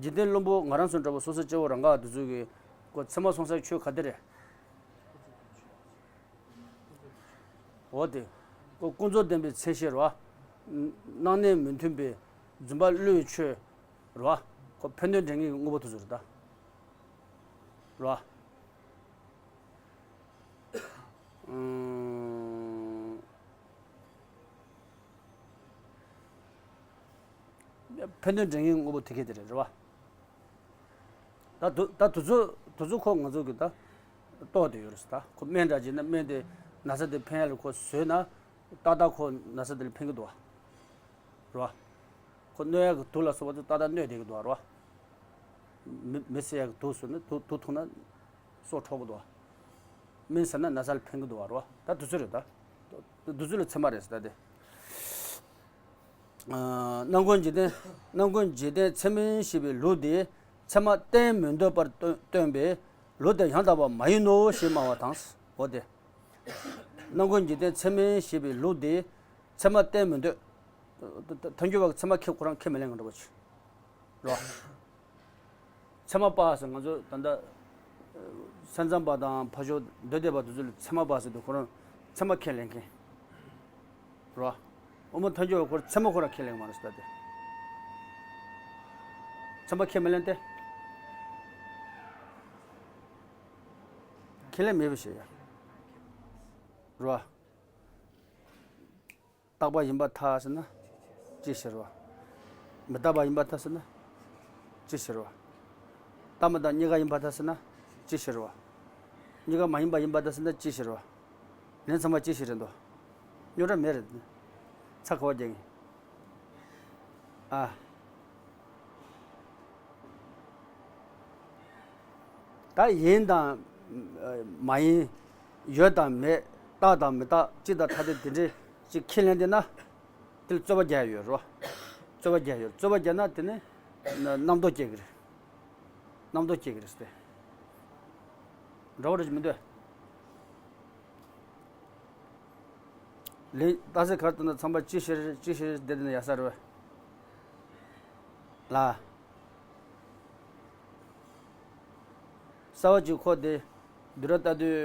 འཇིག་རྟེན་བླུན་པོ་ང་རང་ཚོ་འདྲ་པོ་སོ་སོ་སྐྱེ་བོ་རང་ག་དེ་ཚོ་གི་ཀོ་ཚད་མ་སོང་ས་ཆོས་ག་དེ་རེད། འོ་དེ། ཀོ་ཀུན་རྫོབ་བདེན་པའི་མཚན་གཞི་རེད་བ། སྣང་གནས་མི་མཐུན་པའི་རྫུན་པ་བློས་ཆོས་རེད་བ། ཀོ་ཕན་དོན་འབྲེལ་ངེས་ཀྱི་དངོས་པོ་དེ་ཚོ་རེད་ད། རེད་བ། ཨུམ། ཕན་དོན་འབྲེལ་ངེས་དངོས་པོ་དེ་ག་དེ་རེད་རེད་བ། ད་དུ་ད་དུ་ཚོད་དུ་ཚོད་ཁོ་ང་ཚོ་གི་ད་ལྟོས་དེ་ཡོད་རེད་ད། ཁོ་སྨན་འདྲ་བྱས་ན་སྨན་དེ་ན་ཚ་དེ་ཕན་ཡ་ལ་ཁོ་ཟོས་ན་ཏག་ཏག་ཁོ་ན་ཚ་དེ་ལ་ཕན་གི་འདུག་བ། རེད་བ། ཁོ་གནོད་ཡ་གི་དུག་ལ་སོགས་པ་ཚོ་ཏག་ཏག་གནོད་བསྡད་གི་འདུག་བ། རེད་བ། མི་མི་བསད་ཡ་གི་དུག་ཟོས་ན་དུག་དུག་འཐུང་ན། སྲོག་འཕྲོག་གི་འདུག་བ། སྨན་ཟ་ན་ན་ཚ་ལ་ཕན་གི་འདུག་བ་རོ། ད་དུས་ཚོད་རེད་ད། དུས་ཚོད་ལ་ཚད་མ་རེད་ཟེར་ད་དེ། ཨ། སྣང་ཀུན་འཇིག་རྟེན། སྣང་ཀུན་འཇིག་རྟེན་ཚད་མིན་ཞེས་པའི་ལུགས་འདིས་ཚད་མ་གཏན་མི་འདོད་པར་སྟོན་སྟོན་པས་ལུགས་དེ་ཡང་དག་པ་མ་ཡིན་ནོ་ཞེས་སྨྲ་བ་དང་། འོ་དེ། སྣང་ཀུན་འཇིག་རྟེན་ཚད་མིན་ཞེས་པའི་ལུགས་འདིས་ཚད་མ་གཏན་མི་འདོད། ཐལ་འགྱུར་བ་གི་ཚད་མ་ཁས་ཁོ་རང་ཁས་མི་ལེན་གི་འདྲ་པོ་ཆེ། རོ། ཚད་མ་པ་ཟེར་ང་ཚོ་ད་ལྟ་ས་མཚམས་པ་དང་ཕ་ཤོ་འདོད་དེ་པ་དེ་ཚོ་ལ་ཚད་མ་པ་ཟེར་དུས་ཁོ་རང་ཚད་མ་ཁས་ལེན་མཁན། རོ། དབུ་མ་ཐལ་འགྱུར་བ་ཁོ་རང་ཚད་མ་ཁོ་རང་ཁས་ལེན་མ་རེད་ཟེར་ད་དེ། ཚད་མ་ཁས་མི་ལེན་ཏེ། ཁས་ལེན་མེད་པ་ཞིག་ཡ། རོ། རྟག་པ་ཡིན་པར་ཐལ་ཟེར་ན་ཅི་ཕྱིར་རོ། མི་རྟག་པ་ཡིན་པར་ཐལ་ཟེར་ན་ཅི་ཕྱིར་རོ། རྟག་མི་རྟག་གཉིས་ཀ་ཡིན་པར་ཐལ་ཟེར་ན་ཅི་ཕྱིར་རོ། གཉིས་ཀ་མ་ཡིན་པ་ཡིན་པར་ཐལ་ཟེར་ན་ཅི་ཕྱིར་རོ། ལན་ཚང་མ་ཅི་ཕྱིར་རེད་འདུག་རྙོག་དྲ་མེད་རེད། ཚ་ག་བ་རྒྱག་གིན། ཨ། ད་ཡིན་དང་མ་ཡིན། ཡོད་དང་མེད། རྟག་དང་མི་རྟག་སྤྱི་དང་ཐ་དད་དེ་འདྲའི་ཅིག་ཁས་ལེན་བསྡད་ན། དེ་ལ་རྩོད་པ་རྒྱག་ཡོད་རོ། རྩོད་པ་རྒྱག་ཡོད། རྩོད་པ་རྒྱག་ན་དེ་ནི་རྣམ་རྟོག་སྐྱེ་གི་རེད། རྣམ་རྟོག་སྐྱེ་གི་རེད་ཟེར་ཏེ། འདྲ་བོ་རེད་མི་འདོད། ལན་རྟགས་གསལ་ག་རེ་བཏོན་ན་ཚང་མ་ཅི་ཕྱིར་ཅི་ཕྱིར་བསྡད་དེ་ན་ཡག་ས་རེད་ལ། གསར་བ་ཅིག་ཁོ་དེ་བསྡུས་གྲྭ་ལྟ་དུས་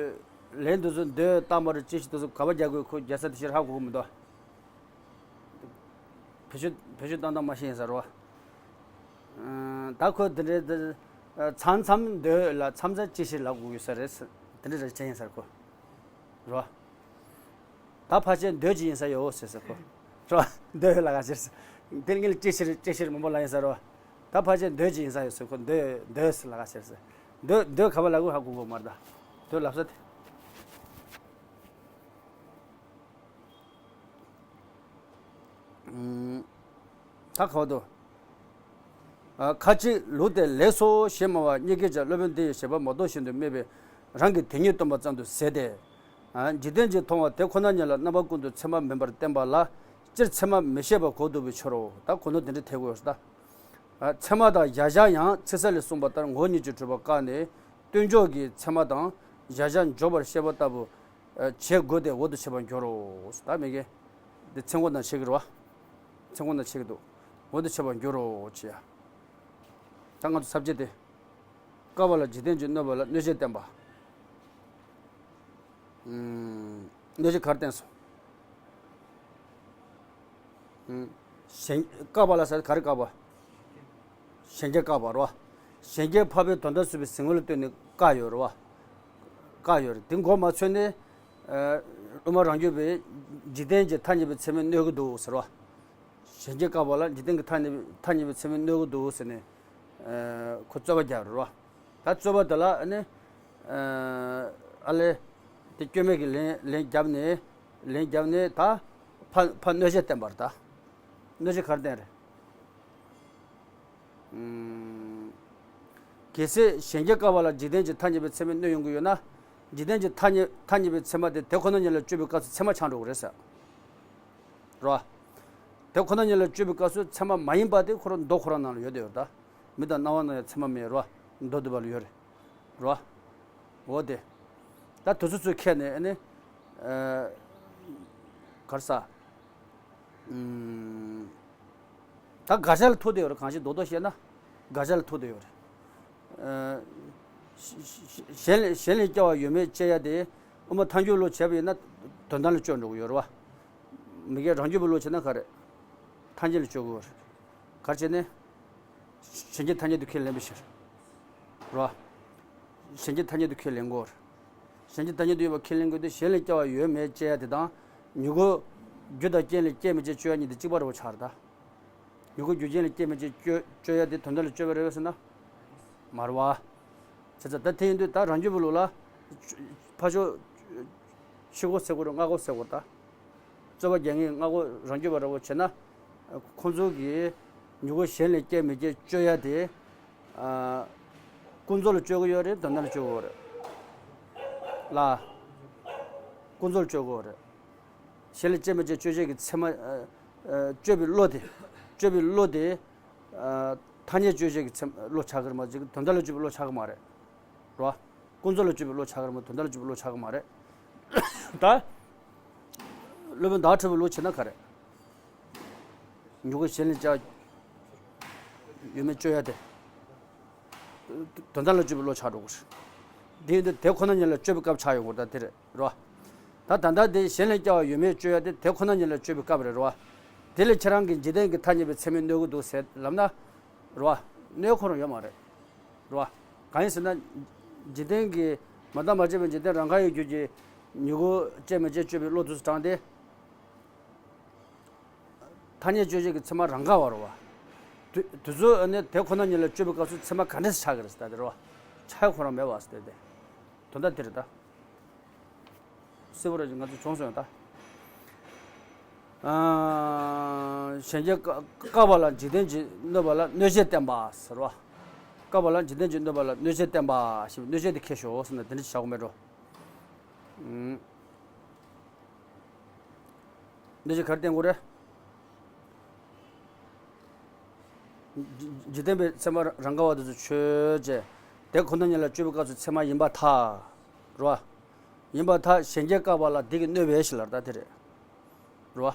ལན་དེ་ཚོ་འདོད་རྟགས་མ་རེད། ཅི་ཞིག་དེ་ཚོ་ག་པར་རྒྱག་དགོས་ཁོ་རྒྱག་ས་དེ་ཕྱིར་ཧ་གོ་གི་མི་འདུག་བེད་སྤྱོད་བེད་སྤྱོད་བཏང་སྟངས་མ་ཤེས་ཡིན་ས་རེད་བ། ད་ཁོ་དེ་འདྲའི་དེ་མཚམས་མཚམས་འདོད་ལ་མཚམས་མཚམས་ཅི་ཞིག་ལབ་དགོས་ཡོད་ས་རེད། དེ་འདྲ་རེ་བྱས་ཡིན་ས་རེད་ཁོ། རོ། ད་ཕལ་ཆེར་འདོད་ཀྱི་ཡིན་ས་ཡོད་ཟེར་ཟེར་ཁོ། རོ། འདོད་ལ་ག་ཟེར་ཟེར། དེ་ངས་ཅི་ཕྱིར་ཅི་ཕྱིར་མང་པོ་ལབ་ཡིན་ས་རོ། ད་ཕལ་ཆེར་འདོད་ཀྱི་ཡིན་ས་ཡོད་ཟེར་ཁོ། འདོད་འདོད་ཟེར་ལ་ག་ཟེར་ཟེར། འདོད་འདོད་ག་པ་ལ་གུ་ཧ་གོ་གོ་མར་ད། འདོད་ལབ་ས་དེ། ད་ག་བ་དུ། ཨ། ཁ་ཅིག་ལུགས་དེ་ལེགས་སོ་ཞེས་སྨྲ་བ་སྙེད་ཀྱིས་ཀྱང་སློབ་དཔོན་དེ་ཡི་བཞེད་པ་མ་རྟོགས་བཞིན་དུ་སྨྲས་པས་རང་གི་དེ་ཉིད་སྟོན་པར་བརྩམས་ཏོ་ཟེར་ཏེ། ཨ། འཇིག་རྟེན་གྱིས་མཐོང་བ་དེ་ཁོ་ན་ཉིད་ལ་རྣམ་པ་ཀུན་ཏུ་ཚད་མ་མིན་པར་བསྟན་པ་ལ་སྤྱིར་ཚད་མ་མི་བཤད་པ་གོ་བཏུབ་པའི་ཕྱིར་རོ། ད་གོ་ནོར་དེ་འདྲ་ཐེབས་ཡོད་ས་ད། ཨ། ཚད་མ་དང་གཞལ་བྱ་ཡང་ཚིག་གསལ་ལས་གསུངས་པ་ལྟར་ངོ་བོ་ཉིད་ཀྱིས་གྲུབ་པ་བཀག་ནས་སྟོན་ཕྱོགས་ཀྱི་ཚད་མ་དང་གཞལ་བྱ་འཇོག་པར་བཤད་པ་ལྟ་བུ་བྱེད་དགོས་ཏེ་འོག་ཏུ་འཆད་པར་འགྱུར་རོ། ད་མི་དགེ། འདི་ཚེ་མགོ་ནང་བྱེད་ཀྱི་རེད་བ། ཚེ་མགོ་ནང་བྱེད་ཀྱི་འདུག་འོག་ཏུ་འཆད་པར་འགྱུར་རོ་ཅེས། ད་ང་ཚོ་ས་བཅད་དེ། བཀག་པ་ལ་འཇིག་རྟེན་གྱིས་གནོད་པ་ལ་གནོད་བྱེད་བསྟན་པ། ཨུམ། གནོད་བྱེད་ག་རེ་བསྟན་སོང་། ཨུམ། གཞན་བཀག་པ་ལ་ཟེར་ག་རེ་བཀག་པ། གཞན་སྐྱེ་བཀག་པ་རེད་བ། གཞན་སྐྱེ་འཕགས་པའི་དོན་དམ་གཟིགས་པའི་གཟིགས་ངོ་ལ་ལྟོས་ནས་བཀག་ཡོད་རེད་བ། བཀག་ཡོད་རེད། དེ་མགོ་མ་ཚོས་ནས། ཨ། དབུ་མ་རང་རྒྱུད་པས་འཇིག་རྟེན་གྱི་ཐ་སྙད་པའི་ཚད་མས་གནོད་ཀྱི་འདུག་ཟེར་བ། གཞན་སྐྱེ་བཀག་པ་ལ་འཇིག་རྟེན་གྱི་ཐ་སྙད་ཐ་སྙད་པའི་ཚད་མས་གནོད་ཀྱི་འདུག་ཟེར་ནས། ཨ། ཁོ་རྩོད་པ་རྒྱག་རེད་བ། ད་རྩོད་པ་དེ་ལ་ཨ་ནི། ཨ་ལས། དེ་སྐྱོན་མེད་ཀྱི་ལན་ལན་བརྒྱབ་ནས། ལན་བརྒྱབ་ནས་ད་ཕ་ཕ་གནོད་བྱེད་བསྟན་པ་རེད་ད། གནོད་བྱེད་ག་རེ་བསྟན་རེད། ཨུམ། གལ་སྲིད་གཞན་སྐྱེ་བཀག་པ་ལ་འཇིག་རྟེན་གྱི་ཐ་སྙད་པའི་ཚད་མས་གནོད་ཡོང་གི་ཡོད་ན། འཇིག་རྟེན་གྱི་ཐ་སྙད་ཐ་སྙད་པའི་ཚད་མ་དེ་དེ་ཁོ་ན་ཉིད་ལ་དཔྱོད་པའི་སྐབས་སུ་ཚད་མ་ཆགས་འགྲོ་གི་རེད་ཟེར། རེད་བ། དེ་ཁོ་ན་ཉིད་ལ་དཔྱོད་པའི་སྐབས་སུ་ཚད་མ་མ་ཡིན་པ་དེ་ཁོ་རང་མདོ་ཁོ་རང་ནང་ལ་ཡོད་དེ་ཡོད་ད། མི་དང་རྣ་བ་ནང་ཡང་ཚད་མ་མེད་རེད་བ། མདོ་སྡུད་པ་ལ་ཡོད་རེད། རེད་བ། འོ་དེ། ད་དུས་ཚོད་ཚོད་ཁྱེར་ནས་ཨ་ནི། ཨ། ག་རེ་ཟ། ཨུམ། ད་དགག་བྱ་ལ་ཐུག་བསྡད་ཡོད་རེད། གང་ཞིག་རྡོག་རྡོག་བཤད་ན་དགག་བྱ་ལ་ཐུག་བསྡད་ཡོད་རེད། ཨ། གཞན་ལས་གཞན་ལས་སྐྱེ་བ་ཡོད་མེད་དཔྱད་ཡ་དེ་དབུ་མ་ཐལ་འགྱུར་བློ་བྱས་པ་ཡིན་ན་དོན་དམ་ལ་དཔྱོད་འགྲོ་གི་ཡོད་རེད་བ། མི་སྐྱེ་རང་རྒྱུད་པའི་བློ་བྱས་ན་ག་རེ། ཐལ་འགྱུར་ལ་དཔྱོད་དགོས་རེད། ག་རེ་བྱས་ནས། གཞན་སྐྱེ་ཐ་སྙད་དུ་ཁས་ལེན་པའི་ཕྱིར། རོ། གཞན་སྐྱེ་ཐ་སྙད་དུ་ཁས་ལེན་དགོས། གཞན་སྐྱེ་ཐ་སྙད་དུ་ཡོད་པ་ཁས་ལེན་དགོས་ཏེ། གཞན་ལས་སྐྱེ་བ་ཡོད་མེད་དཔྱད་ཡ་དེ་དང་། མྱུ་གུ། རྒྱུ་དང་རྐྱེན་ལས་སྐྱེ་མི་སྐྱེ་དཔྱོད་ཡ་གཉིས་དེ་གཅིག་པ་རེད་པ་ཆགས་རེད་ད། མྱུ་གུ་རྒྱུ་རྐྱེན་ལས་སྐྱེ་མི་སྐྱེ་དཔྱོད་དཔྱོད་ཡ་དེ་དོན་དམ་ལ་དཔྱོད་པ་རེད་པས་ཟེར་ན། མ་རེད་བ། བྱས་ཙང་ད་དེ་ཡིན་དུས་ད་རང་རྒྱུད་པའི་ལུགས་ལ། ཕར་ཕྱོགས། ཕྱི་གོ་ཟེར་དགོས་རེད། སྔ་གོ་ཟེར་དགོས་རེད་ད། རྩོད་པ་རྒྱག་མཁན་སྔ་གོ་རང་རྒྱུད་པ་འདྲ་བོ་བྱས་ན། ཁོང་ཚོ་གིས་མྱུ་གུ་གཞན་ལས་སྐྱེ་མི་སྐྱེ་དཔྱོད་ཡ་དེ། ཨ། ཀུན་རྫོབ་ལ་དཔྱོད་ཀྱི་ཡོད་རེད། དོན་དམ་ལ་དཔྱོད་ཀྱི་ཡོད་རེད། ལ། ཀུན་རྫོབ་ལ་དཔྱོད་ཀྱི་ཡོད་རེད། གཞན་ལས་སྐྱེ་མི་སྐྱེ་དཔྱོད་བྱེད་ཀྱི་ཚད་མ། ཨ། ཨ། དཔྱོད་པའི་བློ་དེ། དཔྱོད་པའི་བློ་དེ། ཨ། ཐ་སྙད་དཔྱོད་བྱེད་ཀྱི་ཚད་མ་བློ་ཆགས་ཀྱི་རེད་མ་གཏོགས་དོན་དམ་ལ་དཔྱོད་པའི་བློ་ཆགས་ཀྱི་མ་རེད། རེད་བ། ཀུན་རྫོབ་ལ་དཔྱོད་པའི་བློ་ཆགས་ཀྱི་རེད་མ་གཏོགས་དོན་དམ་ལ་དཔྱོད་པའི་བློ་ཆགས་ཀྱི་མ་རེད། ད། སློབ་དཔོན་ཟླ་བ་གྲགས་པའི་ལུགས་བྱས་ན་ག་རེ། མྱུ་གུ་གཞན་ལས་སྐྱེ་ཡོད་མེད་དཔྱོད་ཡ་དེ། དོན་དམ་ལ་དཔྱོད་པའི་བློ་ཆགས་འགྲོ་གི་རེད། དེ་ཡིན་དུས་དེ་ཁོ་ན་ཉིད་ལ་དཔྱོད་པའི་སྐབས་ཆགས་ཡོང་གི་རེད་ད། དེ་རེད་རོ། ད་ད་ལྟ་དེ་གཞན་ལས་སྐྱེ་བ་ཡོད་མེད་དཔྱོད་ཡ་དེ་དེ་ཁོ་ན་ཉིད་ལ་དཔྱོད་པའི་སྐབས་རེད་རོ། དེ་ལས་ཁྱེད་རང་གིས་འཇིག་རྟེན་གྱི་ཐ་སྙད་པའི་ཚད་མས་གནོད་ཀྱི་འདུག་ཟེར་ལབ་ན། རོ། གནོད་ཁོ་རང་ཡོད་མ་རེད། རོ། གང་ཡིན་ཟེར་ན། འཇིག་རྟེན་གྱི། མ་བརྟགས་མ་དཔྱད་པའི་འཇིག་རྟེན་རང་དགའ་ཡི་རྒྱུད་ཀྱི་མྱུ་གུ་སྐྱེ་མི་སྐྱེ་དཔྱོད་པའི་བློ་དུས་སུ་དྲངས་ཏེ། ཐ་སྙད་དཔྱོད་བྱེད་ཀྱི་ཚད་མ་རང་དགའ་བ་རེད་བ། དུ་དུས་ཚོད་ནི་དེ་ཁོ་ན་ཉིད་ལ་དཔྱོད་པའི་སྐབས་སུ་ཚད་མ་ག་འདྲས་སུ་ཆགས་ཀྱི་རེད་ཟེར་ད་དེ་རེད་བ། ཆགས་ཁོ་རང་མེད་བ་ཟེར་ཏེ། དོན་དག་དེ་རེད་ད། སེ་བོ་ར་ཅིག་ང་ཚོ་བྱུང་སོང་ཡོད་ད། ཨ། གཞན་སྐྱེ་བཀག་པ་ལ་འཇིག་རྟེན་གྱིས་གནོད་པ་ལ་གནོད་བྱེད་བསྟན་པ་ཟེར་བ། བཀག་པ་ལ་འཇིག་རྟེན་གྱིས་གནོད་པ་ལ་གནོད་བྱེད་བསྟན་པ་ཞེས་པའི་གནོད་བྱེད་དེ་ཁྱེར་ཤོག་ཟེར་ན་དེ་འདྲ་ཅིག་བྱ་དགོས་མེད་འགྲོ། ཨུམ། འདི་ཅིག་ག་རེ་བསྟན་དགོས་རེད། འཇིག་འཇིག་རྟེན་པའི་ཚད་མ་རང་དགའ་བ་དེ་ཚོ་ཆོས་ཅན། དེ་ཁོ་ན་ཉིད་ལ་དཔྱོད་པའི་སྐབས་སུ་ཚད་མ་ཡིན་པར་ཐལ། རེད་བ། ཡིན་པར་ཐལ། གཞན་སྐྱེ་བཀག་པ་ལ་དེ་གིས་གནོད་པས་ཞེས་ལབ་ད་དེ་རེད། རེད་བ།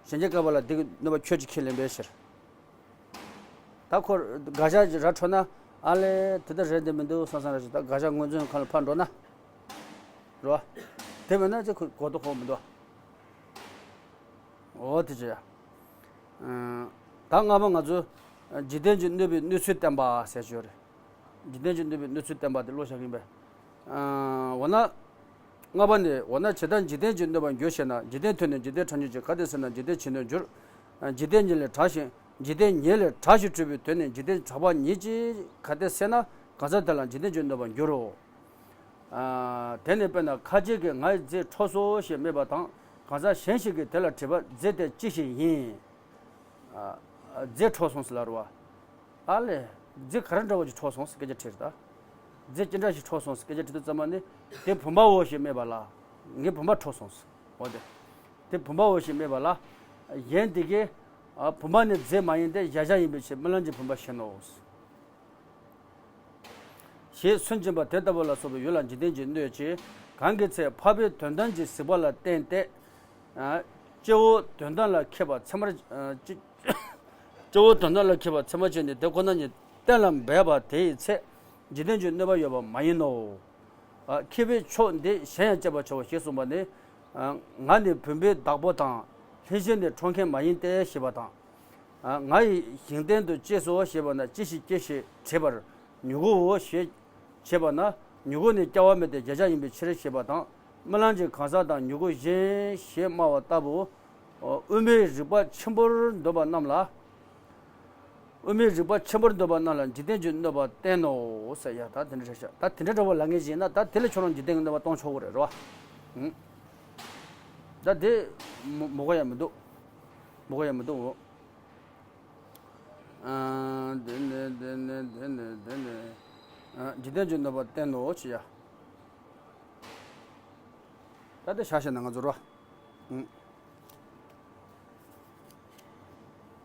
གཞན་སྐྱེ་བཀག་པ་ལ་དེ་གིས་གནོད་པ་ཁྱོད་ཀྱིས་ཁས་ལེན་པའི་ཕྱིར། ད་ཁོ་དགག་བྱ་ཅིག་ར་འཕྲོད་ན། ཨ་ལས་དེ་ལྟར་རེད་འདི་མི་འདུག་བསམ་བསམ་ར་ཞིག་ད་དགག་བྱ་ངོས་འཛིན་ཁ་ལ་ཕར་འགྲོ་ན། རེད་བ། དེ་མིན་ན་ཅིག་ཁོ་གོ་རྟོགས་ཁོག་མི་འདུག་འོ་དེ་ཅི་ཡ། ཨ། ད་སྔ་མ་ང་ཚོ། འཇིག་རྟེན་གྱིས་གནོད་པའི་གནོད་ཚུལ་བསྟན་པ་ཟེར་གྱི་ཡོད་རེད། འཇིག་རྟེན་གྱིས་གནོད་པའི་གནོད་ཚུལ་བསྟན་པ་དེ་ཀློག་བཞག་གི་ཡིན་པས། ཨ། འོ་ན། ལྔ་པ་ནི། འོ་ན་ཇི་ལྟར་འཇིག་རྟེན་གྱིས་གནོད་པར་འགྱུར་ཞེ་ན། འཇིག་རྟེན་ཐོས་ནས་འཇིག་རྟེན་ཕྲ་མྱུར་གྱི། གལ་ཏེ་ཟེར་ན་འཇིག་རྟེན་ཕྱི་སྣོད་འགྱུར། འཇིག་རྟེན་ཉིད་ལས་བྲལ་ཞིང་འཇིག་རྟེན་ཉིད་ལས་བྲལ་ཞིང་གྲུབ་པའི་དོན་ནི་འཇིག་རྟེན་གྲགས་པ་ཉིད་ཀྱིས་གལ་ཏེ་གསལ་ན་གང་ཟག་དེ་ལ་འཇིག་རྟེན་གྱིས་གནོད་པར་འགྱུར་རོ། ཨ། དེ་ནི་དཔེར་ན་ཁ་ཅིག་གིས་ང་ཡི་རྫས་འཕྲོག་སོ་ཞེས་སྨྲས་པ་དང་གང་ཟག་གཞན་ཞིག་གིས་དེ་ལ་དྲིས་པ་རྫས་དེ་ཅི་ཞིག་ཡིན། ཨ། རྫས་འཕྲོག་སོང་ཟེར་ལབ་རེད་བ། ཨ་ལས། རྫས་ག་རེ་འདྲ་བོ་ཅིག་འཕྲོག་སོང་ཟེར་སྐད་ཆ་དྲིས་རེད་ད། རྫས་ཅི་འདྲ་ཞིག་འཕྲོག་སོང་ཟེར་སྐད་ཆ་དྲིས་དུས་ཙམ་པ་ནི། དེ་བུམ་པའོ་ཞེས་སྨྲས་པ་ལ། ངའི་བུམ་པ་འཕྲོག་སོང་ཟེར། འོ་དེ། དེ་བུམ་པའོ་ཞེས་སྨྲས་པ་ལ། གཞན་དེ་གིས། ཨ། བུམ་པ་ནི་རྫས་མ་ཡིན་ཏེ་གཞལ་བྱ་ཡིན་པའི་ཕྱིར་རྨི་ལམ་གྱི་བུམ་པ་བཞིན་ནོ། ཞེས་སུན་འབྱིན་པ་དེ་ལྟ་བུ་ལ་སོགས་པའི་ཡུལ་ལ་འཇིག་རྟེན་གྱིས་གནོད་ཅིང་། གང་གི་ཚེ་འཕགས་པའི་དོན་དམ་གྱིས་གཟིགས་པ་ལ་བརྟེན་ཏེ། ཨ། སྐྱེ་བོ་དོན་དམ་ལ་མཁས་པ་ཚད་མར། ཨ། སྐྱེ་སྐྱེ་བོ་དོན་དམ་ལ་མཁས་པ་ཚད་མར་བྱས་ནས་དེ་ཁོ་ན་ཉིད་གཏན་ལ་འབེབས་པ་དེའི་ཚེ། འཇིག་རྟེན་གྱིས་གནོད་པ་ཡོད་པ་མ་ཡིན་ནོ། ཨ། མཁས་པའི་ཕྱོགས་འདི་གཞན་ཡང་དཔྱད་པར་བྱའོ་ཞེས་གསུངས་པ་ནི། ཨ། ང་ནི་བུམ་པའི་བདག་པོ་དང་། ལྷས་བྱིན་ནི་འཕྲོག་མཁན་མ་ཡིན་ཏེ་ཞེས་པ་དང་། ཨ། ང་ཡི་ཞིང་རྟེན་དུ་སྐྱེས་སོ་ཞེས་པ་ན་ཅི་ཞིག་སྐྱེས་ཞེས་དྲིས་པར་མྱུ་གུའོ་ཞེས་བྱས་པ་ན་མྱུ་གུ་ནི་སྐྱེ་བ་མེད་དེ་གཞལ་བྱ་ཡིན་པའི་ཕྱིར་ཞེས་པ་དང་། རྨི་ལམ་གྱི་གང་ཟག་དང་མྱུ་གུ་གཞན་ཞེས་སྨྲ་བ་ལྟ་བུ། དབུ་མའི་རིགས་པ་ཆེན་པོར་འདོད་པ་རྣམས་ལ། དབུ་མའི་རིགས་པ་ཆེན་པོར་འདོད་པ་རྣམས་ལ་འཇིག་རྟེན་གྱིས་གནོད་པ་བསྟན་ནོ་ཟེར་ཡ་ད་དེ་འདྲ་རེད་ཤག་ད་དེ་འདྲ་འདྲ་བོ་ལབ་མཁན་ཞིག་ཡིན་ན་ད་དེ་ལ་ཁྱོད་རང་འཇིག་རྟེན་གྱིས་གནོད་པ་གཏོང་ཆོག་གི་རེད་རོ། ཨང་། ད་དེ་མོ་མོ་ག་ཡ་མི་འདུག་མོ་ག་ཡ་མི་འདུག་ཨ། དེ་ནས་དེ་ནས་དེ་ནས་དེ་ནས། ཨ། འཇིག་རྟེན་གྱིས་གནོད་པ་བསྟན་ནོ་ཅི་ཡ། ད་དེ་བཞག་བཞག་ན་ང་ཚོ་རོ། ཨང་།